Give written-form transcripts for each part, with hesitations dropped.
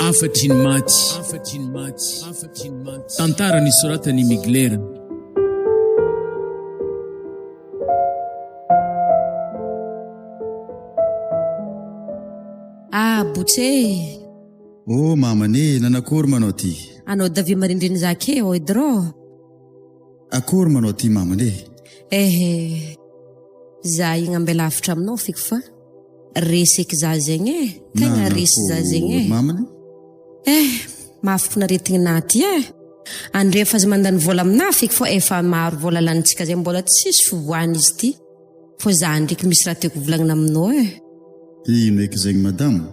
Hafatry ny maty. Tantara nosoratan'i Migler. Ah botse e! Oh mamany e, nanakory manao ty? Anao davia marindriny za ke oi drô. Akory manao ty mamany e? Ehe, za igny ambela lavitra aminao feky fa resy eky za zegny e, tegna resy za zegny e. Mamany? Eh, mafy finaretigna ty e. Andre fa aza mandany vola aminah feky fô efa maro vola lanintsika zay mbola tsisy fivoahana izy ty. Fô za ndreky misy raha tiako volagnina aminao e. Ino eky zegny madama?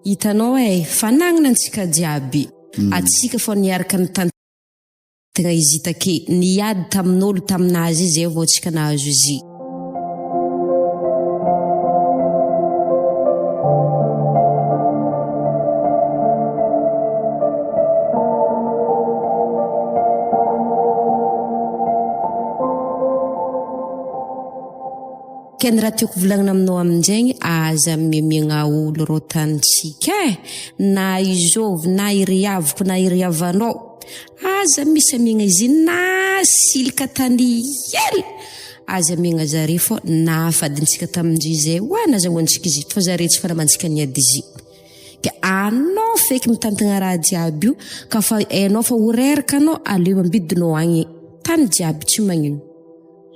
Hitanao e, fanagnana antsika jiaby. Atsika fô niaraka nitantagna izy take, niady tamin'olo taminazy zay vao tsika nahazo izy. Ka ny raha tiako volagnina aminao aminjegny aza miamiagna olo rô tanintsika e, na i zôvy na i ry havoko na i ry havanao, aza misy amiagna izy na silika tany hely aza amiagna zare fô nahafadintsika taminjy zay oa nazahoantsika izy fô zare tsy fa namantsika niady izy ka anao feky mitantagna raha jiaby io ka fa hainao fa ho reraka anao aleo ambidinao agny tany jiaby tsy magnino.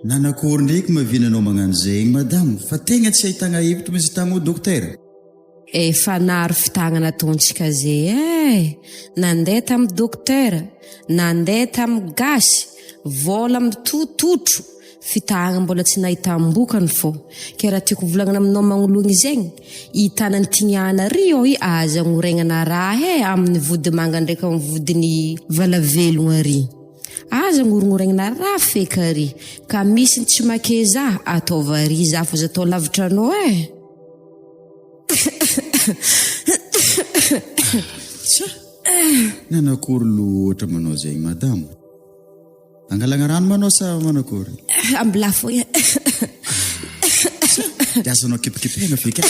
Nanakory ndreky ma vina anao magnano zegny madame fa tegna tsy ahitagna hevitra mihitsy tagno dokotera. Efa naro fitagna nataontsika ze eh! Nandeha tam docteur, nandeha tam gasy, vola mitototro, fitahagna mbola tsy nahitam-bokany fô. Ke raha tiako volagnina aminao magnoloagna izegny, i tanany tignana ary ô i aza agnoregnana raha eh amin'ny vodimanga ndraiky amin'ny vodiny valavelogno ary. Aza agnorognoregnana raha feky ary. Ka misy ny tsy makeza, ataova ary za fa aza atao lavitra anao eh! Tsa! Nanakory loatra manao zegny madama? Angalagna rano manao sa manakory? Ambilà fogna. Tsa! De azonao kipikipegna feky e.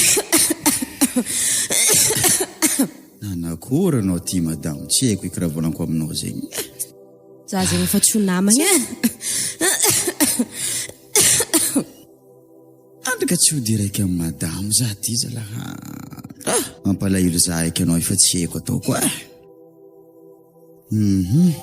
Nanakory anao ty madama? Tsy haiko eky raha volaniko aminao zegny. Za zegny efa tsy ho namagna e. Andraka tsy hody iraika amin'i madamo za ty zalahy ah! Mampalahelo za eky anao efa tsy haiko ataoko eh! Hum.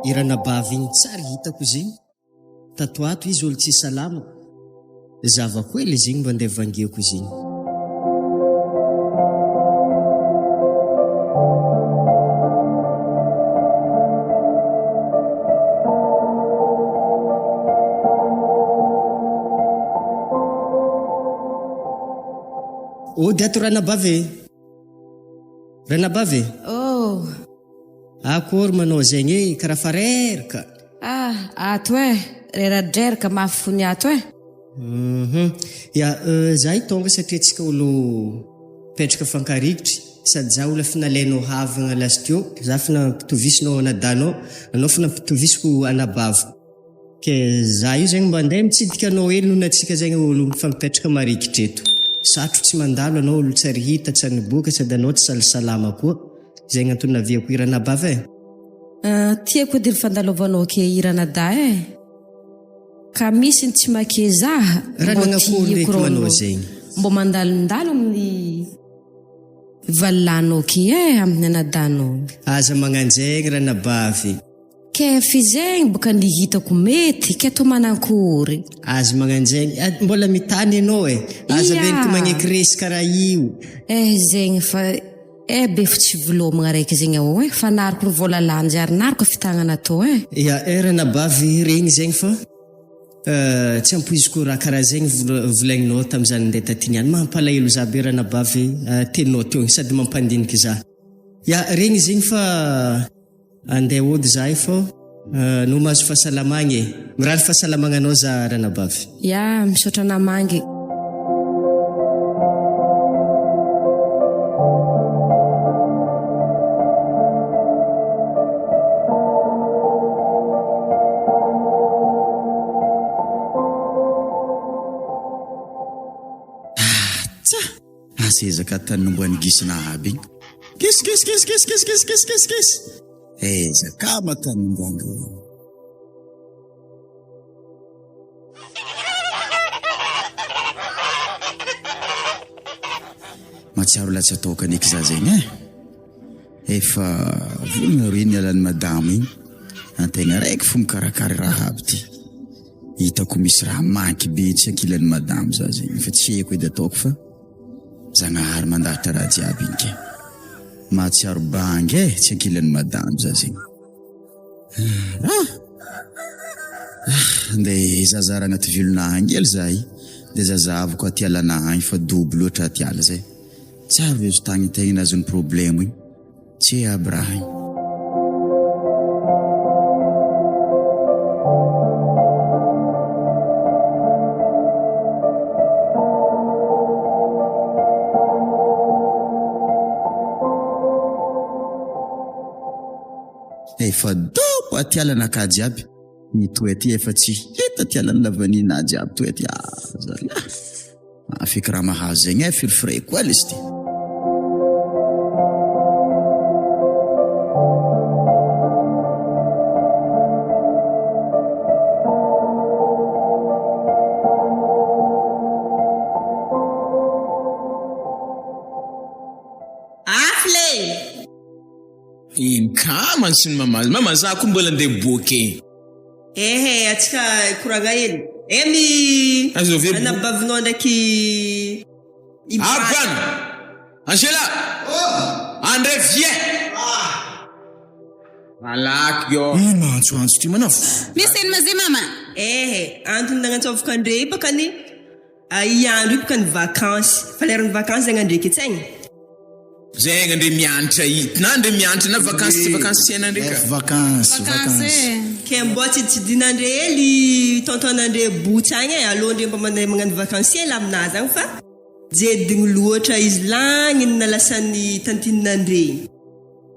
I ranabavy igny tsary hitako izy igny. Tato ato izy olo tsy salama, zavako hely izy igny mba ndeha vangiako izy igny. Ody ato ranabavy e! Ranabavy e! Oh! Akory manao zegny e, karaha fa reraka. Ah, ato eh, reradreraka mafy fony ato eh. Hum, ya, za io tonga satria tsika olo mipetraka fankarigitry, sady za olo efa nalainao havagna lasteo, za efa nampitovisinao anadanao, anao efa nampitovisiko anabaviko. Ke za io zegny mba ndeha mitsidika anao hely noho ny antsika zegny olo mifampipetraka marikitra eto. Satro tsy mandalo anao olo tsy ary hita tsy ary niboaka sady anao tsy salisalama koa. Zegny antony naviako i ranabavy e. Ah, tiako edy ny fandalovanao ke i ranadahy e. Ka misy ny tsy makezaha Raha mbô nagnakory tiako ndraiky rô manao anao. zegny. Mbô mandalondalo amin'ny valilanao ke e, amin'ny anadahinao. Aza magnanjegny ranabavy. Kef izegny boka ny hitako mety ke tô manankory. Aza magnanjegny, mbola mitany enao e, aza Ia. avelako magneky resy karaha io. Eh zegny fa eh be fo tsy vilomagna raiky zegny ao eh, fa nariko ny vola lany ary nariko fitagnana tô eh. Ia eh ranabavy regny zegny fa tsy ampoiziko raha karaha zegny volagninao tamza nandeha taty niany, mampalahelo za be ranabavy teninao teo igny sady mampandiniky za. Ia regny zegny fa. Andeha hody zahay fô. Anao mahazo fahasalamagna e. Mirary fahasalamagna anao za ranabavy. Ya, misaotra namangy. Atsa! Asa ezaka tany nomboan'i Gisina aby igny. Gis gis gis gis gis gis gis gis gis. Ezaka ma tany nomboandreo igny. Mahatsiaro latsa-toaka aneky za zegny eh. Efa volagna roe nialan'i madamo igny, antegna raiky fo mikarakara raha aby ty. Hitako misy raha manky be tsy ankilan'i madamo za zegny, efa tsy haiko edy ataoko fa Zagnahary mandahatra raha jiaby igny ke. Mahatsiaro banga eh tsy ankilan'i madamo za zegny. Ah! Ah! Ndeha zazara agnaty vilona agny hely za i, ndeha zazahavako aty alana agny fa dobo loatra aty ala zay. Tsara ve izy tagny tegna nazony problemo igny. Tsy hay aby raha igny. Efa dobo aty alanakahy jiaby. Ny toy aty efa tsy hita aty alan'ny lavaninahy jiaby toy aty. Ah, zalahy. Afeky raha mahazo zegny eh, firifireko koa lesy ty. Afle! Iny ka mantsy ny mamaly. Mama za koa mbola andeha boky e. Ehe atsika hikoragna hely. Emy Azo ve bo- anabavinao ndraiky i Abana! Angela! André viens! Malaky io. Ino maantsoantso ty manao? Misy ino ma zay mama? Ehe antony nagnantsovako andre io bakany i andro io bokany vakansy fa leran'ny vakansy zegny andre ketsegny. Zegny andre mianatra i na andre mianatra na vakansy tsy vakansy tsy hainandre ka. Vakansy Vakansy e. Ke mbô tsiditsidinandre hely tonton andre botsa agny e, aleo andre mba mandeha magnano vakansy hely aminazy agny fa jedigny loatra izy lagny ny nalasan'ny tantine andre igny.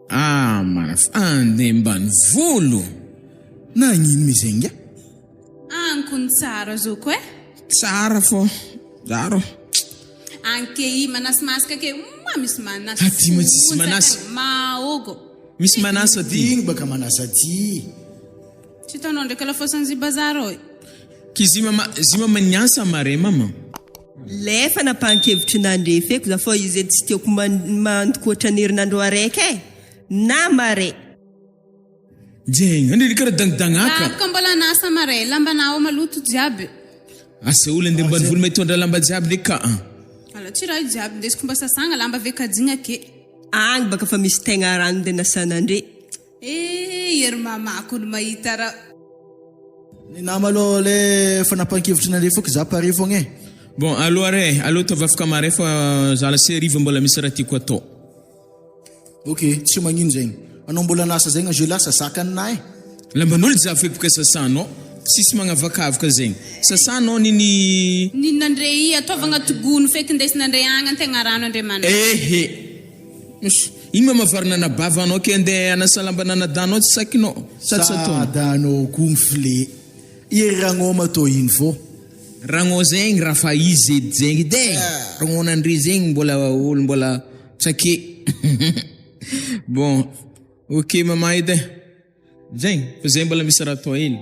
Ah maraf andeha ambanivolo. Nagnino me zegny nga? Ankony tsara zoko eh. Tsara fô zaro. Anke manasy masaka ke moa misy manasy. Aty ma tsisy manasy. Maogo. Misy manasy aty. Igny baka manasy aty. Tsy hitanao ndraiky alafosan'ny bazary oi. Ki zy mama zy mama niasa mare mama. Le fanapahan-kevitry nandrefeko za fô izy edy tsy tiako mandikoatra ny herinandro araiky e! Na mare. Jegny, andreny karaha dagnidagnaka. Za boka mbola anasa mare, lambanao maloto jiaby. Asa olo andeha ambanivolo mitondra lamba jiaby ndraiky ka an. Ala tsy raha io jiaby ndesiko mba sasagna lamba ave kajigna ake. Agny baka fa misy tegna rano nde nasanandre. Eh ery mamako no mahita raha. Ny nama aloha le fanapahan-kevitry nareo foko za pare fogna e. Bon allo ary e, aleo ataovy afaka maray fa za lasa hariva mbola misy raha tiako atao. Ok, tsy magnino zegny. Anao mbola anasa zegny Angela sasaka anah e. Lamban'olo jiaby fepoka sasanao, tsisy magnavakavaka zegny. Sasanao niny. Niny nandre i ataovy agnaty gony feky ndesy nandre agny antegna rano andre manasa. Ehe. Ino ma mahavarina anabavy anao ke andeha hanasa lamban'anadahinao tsy sakinao sa tsy ataonao. Sadanao gonfle ery ragnao ma tô ino fô. Ragnao zegny raha fa izy edy zegny edy e. Ragnonandre zegny mbola olo mbola tsake. Bon ok mama edy e. Zegny fa zay mbola misy raha atao hely.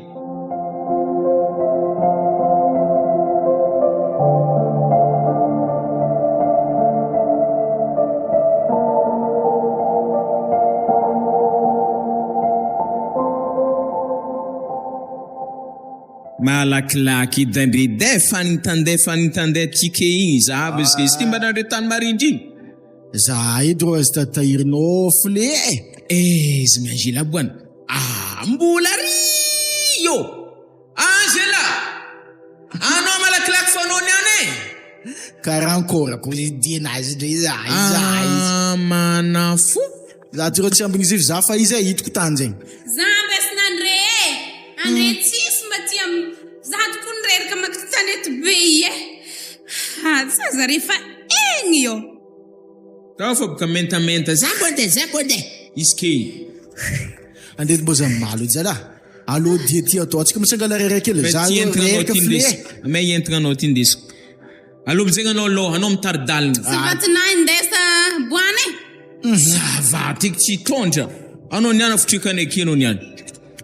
Malakilaky dendrede fanintandeha fanintandeha tike igny zahavo izy izy ty mba nandre tany marindry igny. Za eto rô aza tahirinao fle e. Eh izy mi Angela boany ah mbola ry io Angela anao malakilaky fa anao niany e. Karaha ko dienazy ndray za iza izy. Ah manafo. Za ty rô tsy ambigny izy za fa izy e hitako tany zegny. Za ambesinandre e. zare fa egny io. Tao fa boka mentamenta za ko andeha za ko andeha izy kely. Andeha mbô za mamaly edy zalah. Allo dia ty atao atsika mitsangana reraka kely za Ty entigna anao reraka ty fle. indesiko. Amay entigna anao ty indesiko. Allo amizegny anao aloha anao mitari-dalagna. Savatinahy indesa boana e. Ça va tiako tsy hitondra. Anao niany afitrikanay aky anao niany.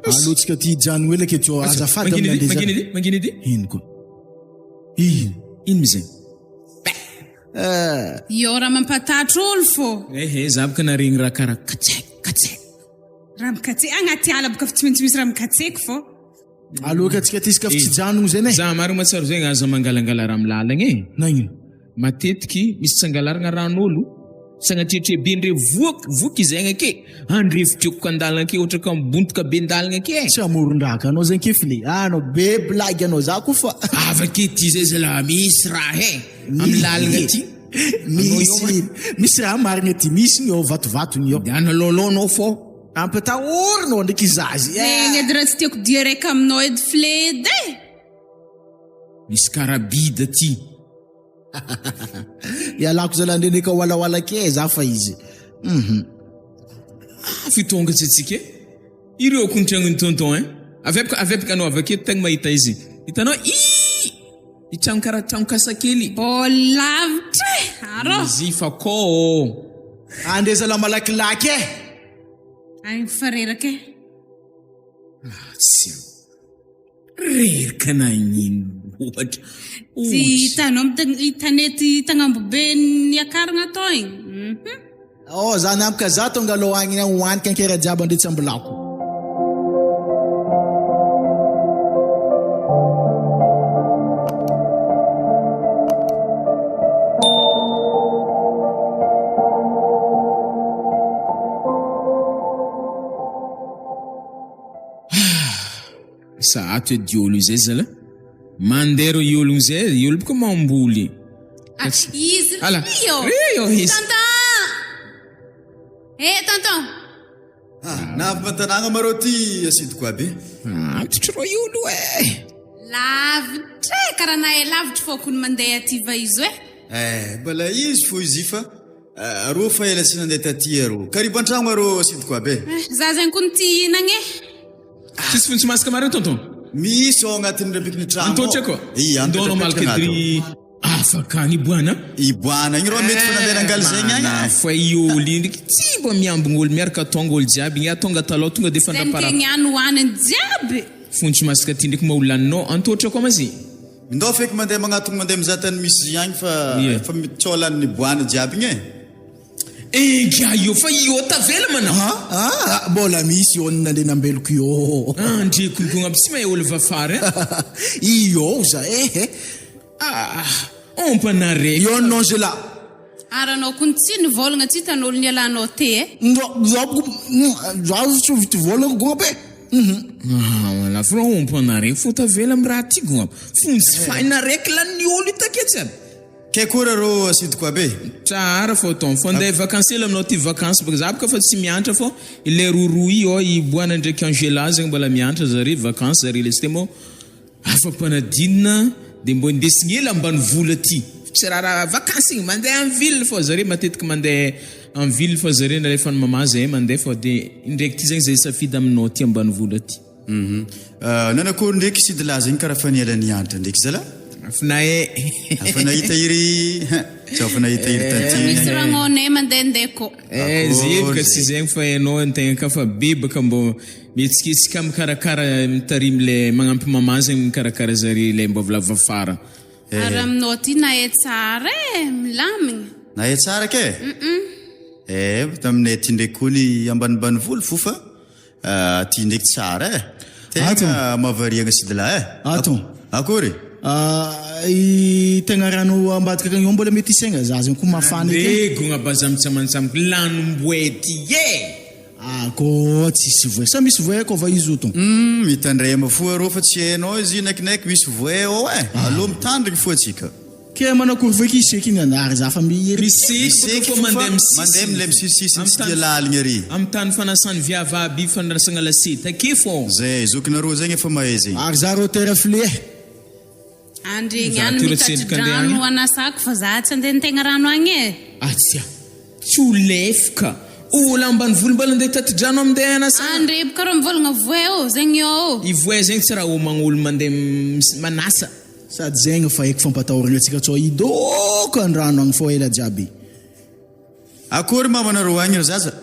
Allo tsika ty hijanogno ela ke ty azafady Mangina amin'ny edy, andeha mangina edy, mangina edy. Ino koa. Ino. Ino mizay? Io raha mampatatro olo fô. Ehe, za boka naregny raha karaha katsek katsek. Raha mikatse agnaty ala boka fa tsy maintsy misy raha mikatseky fô. Aloka antsika ty izy ka tsy janogno zegny e. Za marigny mahatsiaro zegny aza mangalangala raha amy lalagna e. Nagnino? Matetiky misy tsy angalaragna ran'olo, sagnatretre be ndre voky voky izy agny ake, andrefotreko andalagna ake ohatra ka mibontoka be andalagna ake e. Tsy amoron-draka anao zegny ke file, anao be blague anao za ko fa. Avake ty zay zalahy misy raha e, amy lalagna ty. Misy misy raha marigny aty, misy ny ao vatovato ny ao. Andehanana alôalôha anao fô. Ampitahorinao ndraiky izazy eh. Zegny edy raha tsy tiako dia raika aminao edy file edy e. Misy karabida ty. Ialako zalahy ndrendreka walawala ke za fa izy. Mhm. Ah, fitongatsy atsika e. Ireo ko ny tragnon'i tonton hein. Avy aby avy aby anao avy aketo tegna mahita izy. Hitanao ii i tragno karaha tragno kasa kely. Mbô lavitra e. Arô. Izy fa kô ô. Andeha zalahy malakilaky e. Agny fa reraka e. Ah, tsy Reraka nagnino loatra. Tsy hitanao i tanety tagnambobe niakaragna tao igny. Mhm. Oh, za namka za tonga aloha agny hoaniko ankera jiaby andre tsy ambilako. Sa ato edy olo izay zala. Mandeha ro iologno zay, iolo boka mamboly. Ah, izy Ala. rio. Rio izy. Tonton. Eh tonton. Ah, navy an-tanàgna marô ty asidiko aby. Antitry ro iolo e. Lavitra e, karaha nahay lavitra fô kony mandeha aty va izy e. Eh, mbala izy fô izy fa arô fa ela tsy nandeha taty arô. Karibo an-tragno arô asidiko aby e. Eh, za zegny kony ty hihinagna e. Tsisy fontsy masaka mareo tonton? Misy ao agnatin'ny repiky ny tragno. Antoatra koa. Iya, Ndao anao mipetrapetraka malaka agnaty ao. dry afaka agny iboana. Iboana igny rô mety fa nandeha nangaly zegny agny. Mana fa i olo igny ndraiky tsy mba miambigny olo miaraka tonga olo jiaby igny tonga taloha tonga de Zegny fandraparapa. tegna ihany hohaniny jiaby. Fontsy masaka ty ndraiky maha laninao antoatra koa mazy. Ndao feky mandeha magnatogno mandeha mizaha tany misy agny fa efa tsao lanin'ny iboana jiaby igny e. Enga io fa io tavela manao. Ah, ah, mbola misy io nandeha nambeloko io. Andre konkogna aby tsy mahay olo vafara eh. Io za eh eh. Ah, ompa nare. Io non je la. Ary anao kony tsy nivolagna tsy hitan'olo nialanao te eh. Za za tsy vity volagna gogna be. Ah, wala fa ompa nare fo tavela am raha ty gogna. Fonjy fay nare klan'ny olo io taketsy aby. Kay koa rô asidiko aby e. Tsara fô ton fô ndeha vacances hely aminao ty vacances baka za baka fa tsy miantra fô ilay roroa io i Boana ndraiky Angela zegny mbola miantra zare vacances zare lesy te moa afa-panadinina de mbô indesigny hely ambanivolo aty tsy raharaha vacances igny mandeha en ville fô zare matetiky mandeha en ville fô zare nalefan'i mama zahay mandeha fô de indraiky ty zegny zay safidy aminao aty ambanivolo aty. Hum nanakory ndreky sidla zegny kara fa niala nianatra ndreky zalah? Afa nahay. Afa nahita iry hein tsy afa nahita iry taty. Misy ragnonay mandehandeha ko. Eh zay boka tsy zegny fa hainao antegna ka fa bebaka mbô mihetsiketsika mikarakara mitarimy le magnampy maman zegny mikarakara zare le mbô avy lava afara. Ary aminao aty nahay tsara e, milamigna. Nahay tsara ke? Eh taminay aty ndreky koa ny ambanimbany volo fo fa Aty ndraiky tsara eh. Tegna mahavariagna sidla eh. Ato. Akory? I tegna rano ambadika akagny io mbola mety hisaigna, za zegny koa mafana eky. Regogna bazamintsamantsamiky lanom-boety e! Akô tsisy voay, sa misy voay akô va izy io to? Humm mitandrema fo arô fa tsy hainao izy io naikinaiky misy voay ao eh! Aleo mitandrigny fo atsika. Ke manakory voay ki hiseky iny ary za fa mihery. Miseky fô mandeha misisiny. Mandeha amle misisisiny tsy dia laligny ary. Amy tany fanasany viavy aby fandrasagna lasety ake fô. Zay zokinareo zegny efa mahay zegny. Ary za rô terre filet. Andregny any mitati-drano anasako fa za tsy andeha nitegna rano agny e. Atsia, tsy ho lefy ka. Olo ambanivolo mbola andeha hitati-drano amindeha anasana. Andreboka reo mivolagna voay ô, zegny eo ô. I voay zegny tsy raha homagn'olo mandeha manasa. Sady zegny fa haiko fampatahoragna antsika tsao hidôka an-drano agny fô ela jiaby. Akory mamanareo agny ry zaza?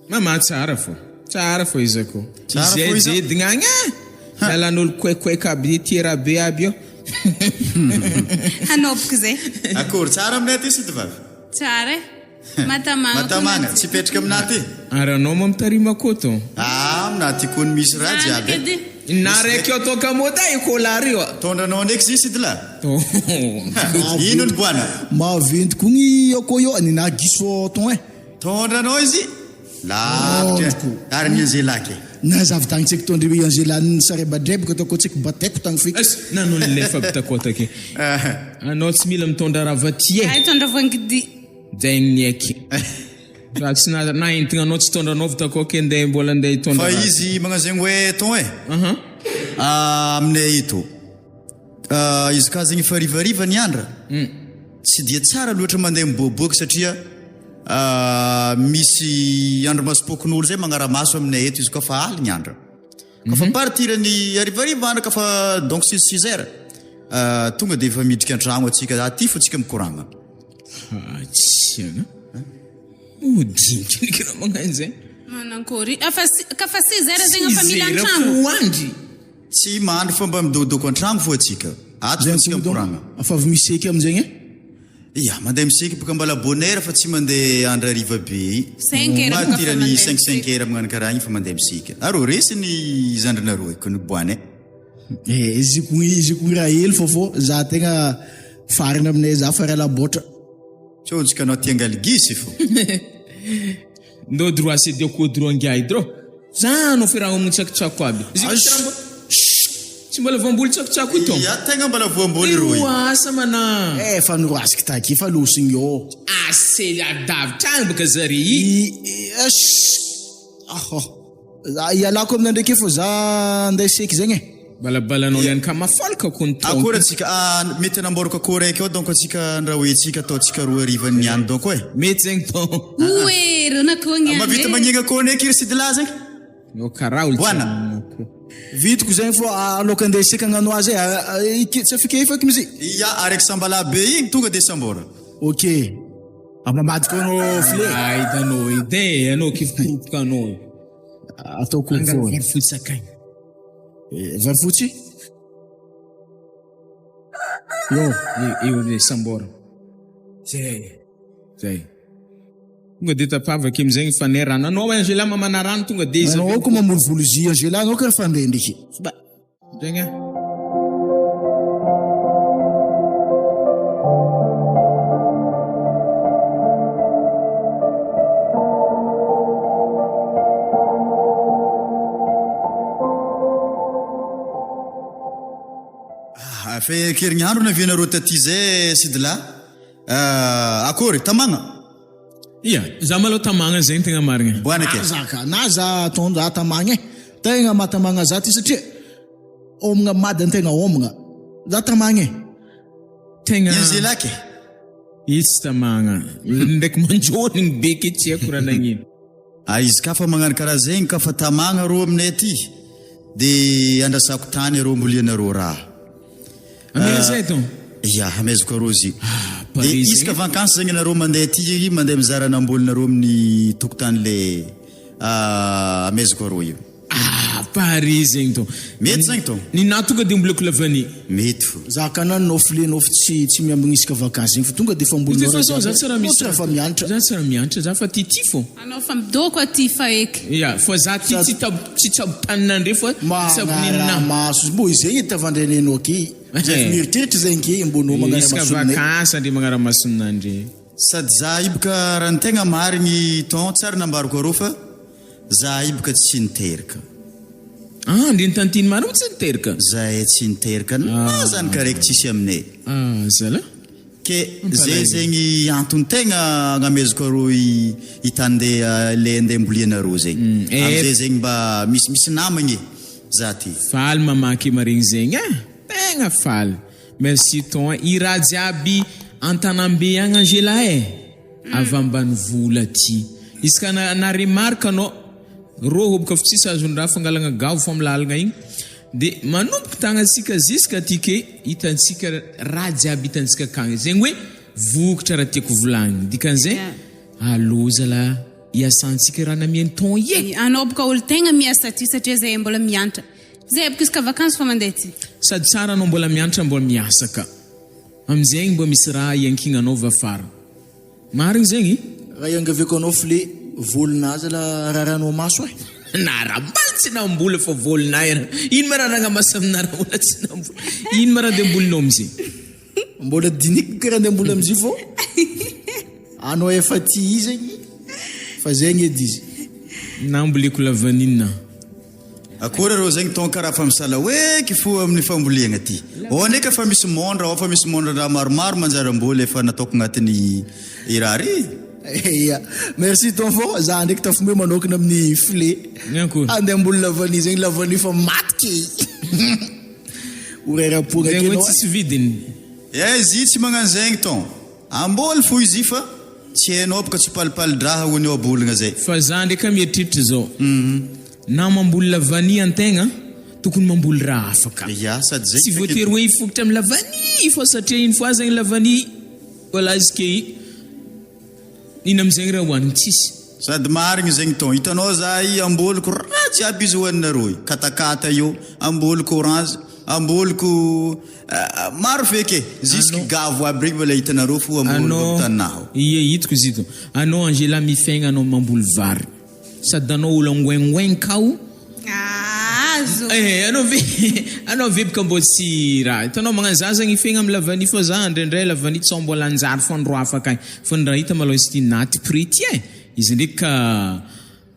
Mama tsara fô. Tsara fô izy ako. Tsara Izay fô izy ako. jedigna agny ah! Lalan'olo koekoeka aby ty rabe aby io. Hanôboko zay. Akory tsara aminay aty sity vavy? Tsara e. Matamagna koa Matamagna, na tsy hipetraka aminà aty? Ary anao moa mitarimo akoto? Ah, aminà aty koa ny misy raha jiaby e. Edy. Na raiky eo atao kamôda e kôlary io a. Tondranao ndraiky izy sity lah. Ino ny boana? Maventy koa ny akoho io, ny giso thon e. Tondranao izy? Lavitra ary ny Angela ke. Na zavy tagny tsaiky tondry Angela nisarebadrebaka tao koa tsaiky bataiko tagny feky. As, nanao ny lefa aby takota ke. Anao tsy mila mitondra ravaty e. Hay tondra voangidy. Zegny ny eky. Raha tsy na na entigna anao tsy tondra anao vitako ke ndeha mbola ndeha hitondra Fa raha. izy magnano zegny hoe ton e. Aha. Aminay eto. Izy ka zegny efa harivariva ny andra. Tsy dia tsara loatra mandeha miboaboaka satria misy andrimasom-pokonolona zay magnara-maso aminay eto izy koa fa aligny andra. Ka fa partir ny harivariva andra ka fa donc six six heures tonga dia efa miditra an-tragno antsika aty fo tsika mikoragna. Hatsiana. Modinika ndraiky anao magnano zay. Manankory. Afa ka fa six heures zegny efa mila Six heures an-tragno. fo andry. Tsy mandry fa mba midodoko an-tragno fo antsika. Ato fo tsika mikoragna. Fa avy miseky amin'izegny e? Ya, mandeha miseky boka mbala bonne heure fa tsy mandeha andro hariva be. Cinq heures boka fa Partir ny mandeha cinq cinq miseky. heures magnano karaha igny fa mandeha miseky. Arô resy ny zandrinareo e, ko ny boany e. Eh, izy ko izy ko raha hely fô fô za tegna farany aminay za fa raha labotra. Tsôntsika anao tia angaly gisy fô. Ndao droit c'est de ko droit ngiahy dro. Za anao fe raha homagna tsakotsako aby. Izy io tsy raha mbo Tsy mbola voamboly tsakotsako io Ia tegna mbola voamboly rô io. Asa mana. Eh fa noroasiko taky fa losogny io. Ase lavitra agny baka zare i. Ahh. Ialako aminay ndraiky fô za andeha seky zegny e. Balabalanao ihany ka mafalaka ko ny taonko. Akory antsika ah, mety anamboarako akoho raiky ao donc antsika andrahoentsika ataontsika 2000 niany donc e. Mety zegny bon. Oe reo nakoa niany Mahavita e. magnegna akoho ndraiky ry sidilahy zegny. Eo karaha olo tsy Boana. magnano akoho. Vitako zegny fô aloka andeha seky agnano azy e, tsy afaka efaka izy. Ia araiky sambalahy be igny tonga de sambora. Ok. Mamadika anao filet. Ah hitanao edy e, anao kifokoropoka anao. Ataoko Angalo foana. vary fotsy sakay. Eh, vary fotsy? Yo. Eo eo le sambora. Zay. Zay. Tonga de tapavaka amizay ny fanay rano. Anao Angela mamana rano tonga de izy. Anao ko mamolivolo zy Angela anao karaha fandrendriky. Ba. Zegny ah. Ah, fa kerignandro navianareo taty zay Sidla. Ah, akory, tamagna? Ia, za malôha tamagna zegny tegna marigna. Boana ke. Na za ka, na za ataon za tamagna e. Tegna mahatamagna za ty satria homagna mady antegna homagna. Za tamagna e. Tegna. Ino ze laky e? Izy tsy tamagna. Ndraiky manjônigny be ke tsy haiko raha nagnino. Ah izy ka fa magnano karaha zegny ka fa tamagna rô aminay aty de andrasako tany arô ambolianarô raha. Amena zay ton. Ya hamezako arô izy. Ah, De pare isaka zegny. vakansy zegny anareo mandeha aty mandeha mizara anambolinareo amin'ny tokotany le amezako arô io. Ah, pare zegny ton. Mety zegny ton. Ninahy tonga de omboleko la vanille. Mety fo. Za ka na nofy le nofy tsy tsy miambigna isaka vakansy zegny fa tonga de efa De ambolinao toute façon za tsy raha misy raha fa mianatra. Za tsy raha mianatra za fa ty ty fô. Anao fa midoko aty fa eky. Ya, fa za ty tsy tab tsy tsabo taninandre fa tsabo ninahy. Magnara-maso mbô izegny edy tavandrenenao ake. Zay efa mieritreritra zegny ke mbô anao Isaka magnara-maso aminay. vakansy andre magnara-maso aminandre. Sady za io boka raha ny tegna marigny ton tsary nambarako arô fa Zahay boka tsy niteraka. Ah, ndry tantine marina moa tsy niteraka? Zahay tsy niteraka na zany karaiky tsisy aminay. Ah, zala. Ke zay zegny antony tegna agnamezako arô i tany ndeha le ndeha ambolianarô zegny. Amizay zegny mba misimisy namagna e, za ty. Faly mamaky maregny zegny eh, tegna faly. Merci ton i raha jiaby antanambe agny Angela eh avy ambanivolo aty izy ka na remarque anao rô hoboka fa tsisy azony raha fangalagna gavo fo am lalagna igny de manomboka tagnantsika jusque aty ke hitantsika raha jiaby hitantsika akagny zegny hoe vokatra raha tiako volagniny dikan'izay alô zala iasantsika raha namian'ny ton ie. Anao boka olo tegna miasa aty satria zahay mbola miantra Zay aby k'izy ka vakansy fa mandeha aty. Sady tsara anao mbola mianatra mbola miasa ka. Amin'izegny mba misy raha iankignanao va fara. Marigny zegny? Raha iangaviako anao fle volonà zala raranao maso eh. Nara-mbola tsy namboly fa volonà era. Ino ma raha ragnamaso aminà raha mbola tsy namboly. Ino ma raha andeha ambolinao amizay? Mbola diniko karaha andeha amboly amizay fô anao efa tia zegny fa zegny edy izy. Namboleko lavanille. Akory areo zegny ton karaha fa misala hoeky fo amin'ny fambolegna ty. Ao ndraiky efa misy mondra, ao fa misy mondra-draha maromaro manjary amboly efa nataoko agnatin'ny i raha ry. Ia. Merci ton fô za ndraiky tafimoe manokana amin'ny filet. Andeha amboly lavanille zegny lavanille fa maty ke. Ho rairapoagna Zegny ake hoe anao. tsisy vidiny. Eh izy tsy magnano zegny ton. Amboly fo izy fa tsy hainao boka tsipalipali-draha hoy ny ohabolagna zay. Fa za ndraika mieritreritra zao, na mamboly lavanille antegna tokony mamboly raha hafa ka. Ya, sady zay Tsy voatery hoe hifokotra amin'ny lavanille fô satria une fois zegny lavanille voilà izy ke ino amizegny raha hoanigny tsisy. Sady marigny zegny ton, hitanao za i amboliko raha jiaby izy hoaninareo i, katakata io, amboliko orange, amboliko maro feky e, jusque gavo aby regny mbola hitanareo fo amboliko am taninah ao. Ie hitako izy ito. Anao Angela mifegna anao mamboly vary. Sady anao olo angoingoigny kao. Azo. Eh anao ve anao ve boka mbô tsy raha. Hitanao magnano za zegny ifegna am lavanille fô za indraindray lavanille tsao mbola hanjary fô andro hafa akagny. Fô ny raha hita malôha izy ty naty prix ty e. Izy ndraiky ka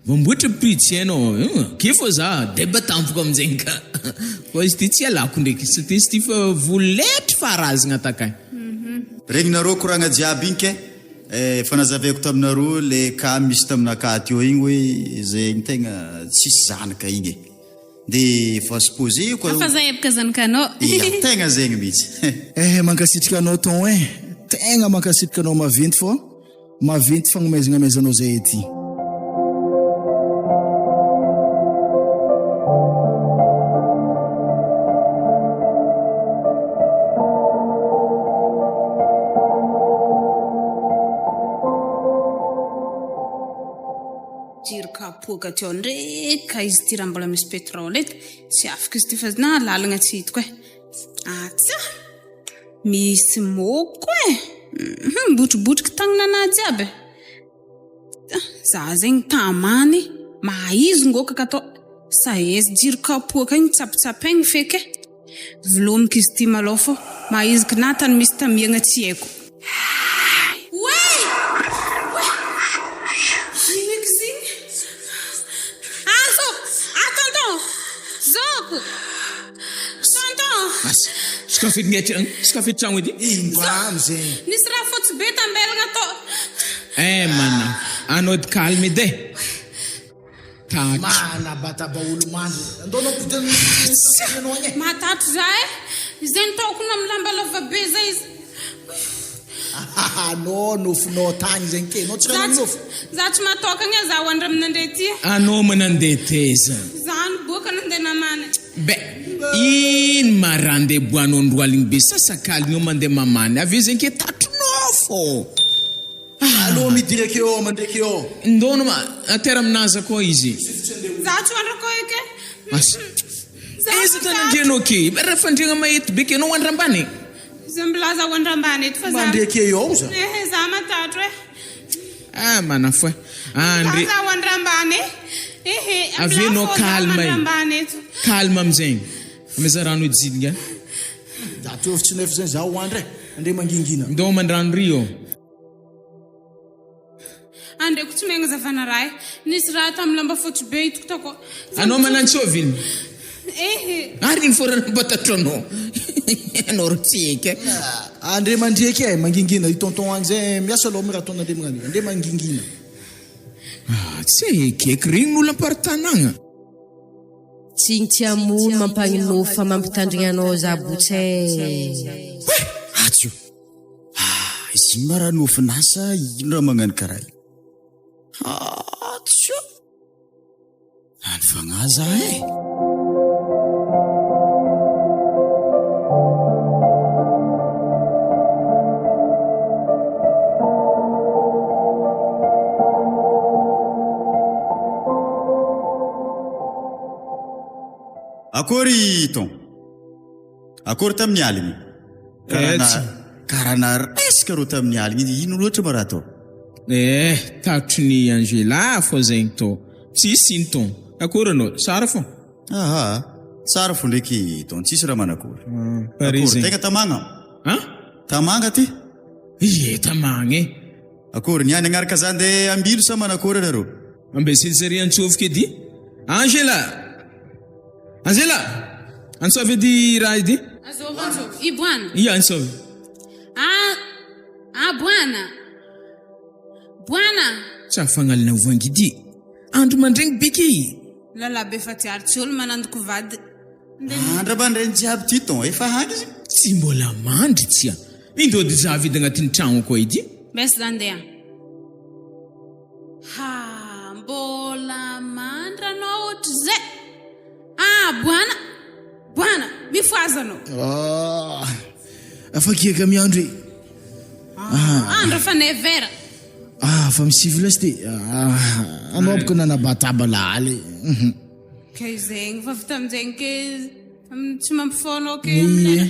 mamboatra prix tsy hainao hum ke fô za deba tampoka aminjegny ka. Fô izy ty tsy ialako ndraiky satria izy ty fa voletry faharazagna takagny. Regninareo koragna jiaby igny ke. Efa nazavaiko taminareo le cas misy taminakahy teo igny hoe zegny tegna tsisy zanaka igny e. De efa supposé ko. Fa zay epaka zanakanao. Ia, tegna zegny mihitsy. Eh mankasitrika anao ton eh! Tegna mankasitrika anao maventy fô maventy fagnomezagna amezanao zay ety. Jiro kapoaka teo ndreky ka izy ity raha mbola misy pétrole eto tsy afaka izy ity fa na lalagna tsy hitako e. Atsa! Misy môko e! Mibotribotriky tagnananahy jiaby e. Za zegny tamany mahaizo ngôka ka atao sahezy jiro kapoaka igny tsapitsapaigny feky e. Vilomiko izy ity malôha fô mahaizo kna tany misy tamiagna tsy haiko. Oay! Oay! Ino eky izy igny? Ah zôko! Ah tonton! Zôko! Tonton! Asa, sokafy edy ny sokafy edy tragno edy. Ino amizegny? Nisy raha fotsy be tambelagna tô. Eh mana, anao edy calme edy eh. Tatro. Manabataba olo mandry. Andao anao ampody any anao agny eh. Mahatatro za eh. Izay nitaokona amin'ny lamba lava be zay izy. Anao nofinao tagny zegny ke, anao tsy raha nanonofy. Za tsy matokagna eh, za ho andry aminandre ty. Anao manandeha teza. Za niboaka nandeha namana. Be, ino ma raha andeha boanao andro aligny be sasakaligny eo mandeha mamany avy eo zegny ke tatronao fô. Allo midira akeo mandreky eo. Ndôno ma atera aminazy akao izy. Za tsy hoandry akao eky e. Asa. Aiza tany andrianao ke? Raha fandriagna mahety be ke anao hoandry ambany e. Za milaza hoandry ambany eto fa za. Mandreky eo za. Ehe za matatro e. Ah manafo e. Andre. Za hoandry ambany e. Ehe. Avy enao calme e. Calme amizegny. Ameza rano hijiligna. Za toa tsy nefa zegny za hoandry e. Andre mangingina. Ndô mandrano ry ô. Andreko tsy magnazavana raha e. Nisy raha tamin'ny lamba fotsy be hitako takao. Anao manantsôvy iny? Ehe. Ary iny fôrana mpatatro anao. Anao ro tsy eky e. Andre mandreky e, mangingina. I tonton agny zay miasa aloha raha ataon'Andre magnano io. Andre mangingina. Ah, tsy ekeky regny ny olo am-paritanagna. Tsigny tsy hamono mampagninofy fa mampitandrigny anao za botsa eh. Oe! Atsy io! Ah, izy ino ma raha nofinà sa ino raha magnano karaha io? Atsy io! Any fagnahy za eh! Akory ton. Akory tamin'ny aligny. Karaha karaha naresaka reo tamin'ny aligny. Ino loatra ma raha atao? Eh, tatry ny Angela fô zegny tô. Tsisy ino ton. Akory anao? Tsara fô? Aha, tsara fô ndraiky ton, tsisy raha manakory. Akory, tegna tamagna? An? Tamagna ty? Ie, tamagna e. Akory, niany agnaraka za ndeha ambilo sa manakory anareo? Ambesiny antsôviko edy. Angela! Angela! Antsôvy edy raha edy. Azôvy, antsôvy. I Boana. Ia, antsôvy. Ah, ah Boana. Boana! Tsy afagnalina voangy ity. Andro mandregny biky. Lalabe fa tsy ary tsy olo manandoko vady. Andra mandregny jiaby ty ton efa hany izy. Tsy mbola mandry tsia. Indro edy za avy edy agnatin'ny tragno koa edy. Mbes za ndeha. Ha mbola mandry anao ohatrizay. Ah Boana! Boana! Mifohaza anao. Ah, afa-kiaka miandro e. Ah, andro efa neuf heures. Ah, fa misivy lasy ty. Ah, anao boka nanabataba laly. Ke zegny fa vita aminjegny ke tsy mampifoha anao ke Ie.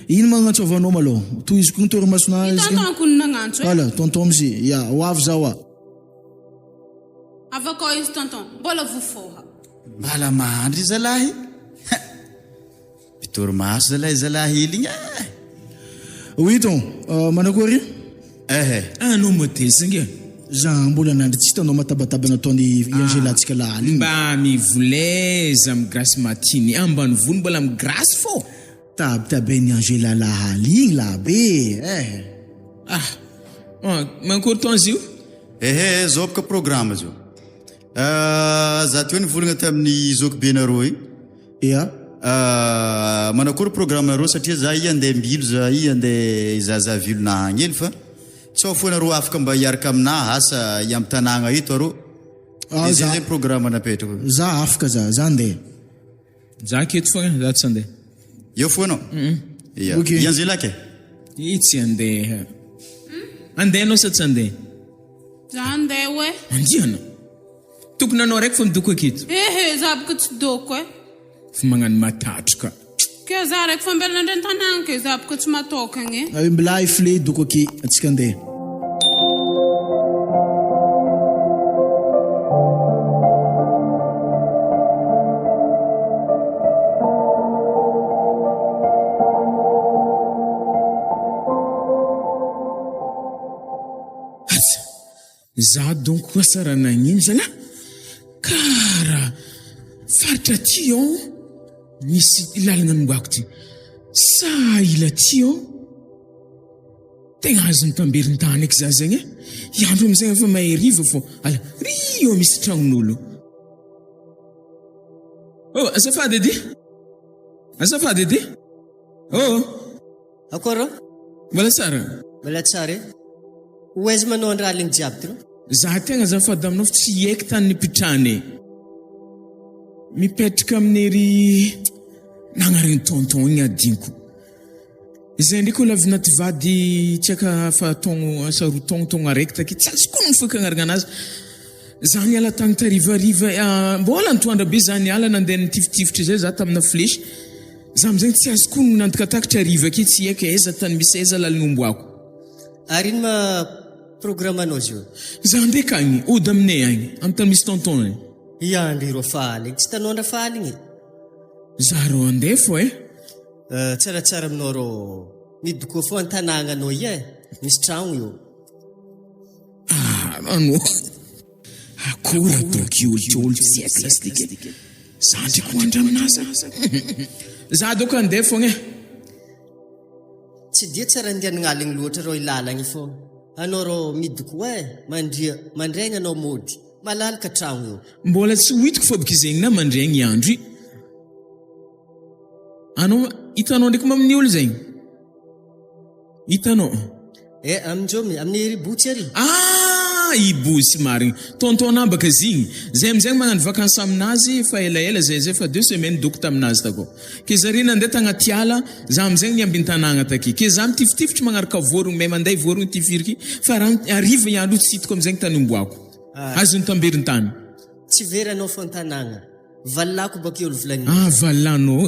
Ino ma agnantsovanao malôha? Tohizo koa ny torimasonà I izy ke. tonton ko no nagnantso e. Voilà, tonton am'zay. Ya, ho avy zaho a. Avy akao izy tonton, mbola vofoha. Mbala mandry zalahy. Mpitory-maso zalahy zalahy hely igny eh! Oui ton, manakory? Eh eh. Anao modesy nge. Za mbola nandry tsy hitanao matabataba nataony i Angela antsika lahaly igny. Mba mivoleza am grasse matinée ambanivolo mbola mi grasse fô. Tabitaben'i Angela lahaly igny labe eh. Ah! Mankory ton izy io? Ehe, zao boka programme zao. Za teo nivolagna tamin'ny zokibenareo igny. Ia. Manakory programme nareo satria za i andeha mbilo za i andeha hizahazaha vilona agny hely fa sao foa nareo afaka mba hiaraka aminah asa hiampy tanagna eto arô. Ah, De zay za zay programme napetrako. Za afaka za, za andeha. Za aketo fogna, za tsy andeha. Eo foa anao? Ia. Ok. I Angela ke? I tsy andeha. Andeha anao sa tsy andeha? Za andeha oe. Andiana. Tokony anao raiky fa midoko aketo. Ehe, za boka tsy doko e. Fa magnano matatroka. Ke za raiky fa mbela nandray an-tanàgna ke za boka tsy matôkagna e. Ay milay fle doko aky atsika andeha. Aza. Za donko asa raha nagnino zalah kara faritra aty ao misy lalagna nombako ty sa ila aty ao tegna azony tamberin-tany eky za zegny e i andro amizay efa maheriva fô ala ry eo misy tragnon'olo oh azafady edy azafady edy oh Akory rô? Mbola tsara? Mbola tsara e. Ho aiza manao andra aligny jiaby ty rô? Za tegna azafady aminao fa tsy haiko tany nipitrahana e. Mipetraka amin'ery nagnariny tonton igny adinoko. Izay ndraiky olo avy naty vady tsy haiko fa taogno asa roa taogno taogno araiky take tsy azoko honogno fiakanaragna anazy. Za niala tagny tarivariva mbola antoandra be za niala nandeha nitifitifitra izay za tamina flèche. Za amizay tsy azoko honogno nandikatakitra hariva ake tsy haiko aiza tany misy aiza lalagna omboako. Ary ino ma programme anao zio? Za andeha kagny, hody aminay agny, amy tany misy tonton agny. Ia ndry rô faly igny, tsy hitanao ndra faly igny e. Za rô andeha fô eh. Tsaratsara aminao rô midokoa fô antanagna anao ia eh, misy tragno io. Ah anao. Akory ataoko io olo ty olo tsy haiko lasy ty ke. Za ndreky ho andra aminazy a. Za doko andeha fogna e. Tsy dia tsara andehanagna aligny loatra rô i lalagny fô anao rô midokoa e, mandria, mandregny anao mody, malalaka tragno io. Mbola tsy ho hitako fa boka zegny na mandregny andro i. Anao hitanao ndraiky ma amin'ny olo zegny? Hitanao? Eh, amin'izao amin'ny ry Botsy ary. Ah, i Botsy marigny. Tonton anah baka zigny. Zay amizay magnano vacances aminazy fa elaela zay zay fa deux semaines doko taminazy takao. Ke zare nandeha tagnaty ala, za amizay niambin-tanagna take. Ke za mitifitifitry magnaraka vorogno, mahay manday vorogno tifiriky fa raha hariva i andro tsy hitako amizay ny tany omboako. Azony tamberin-tany. Tsy very anao fon-tanagna. Valilako bakeo olo volaninao. Ah valilanao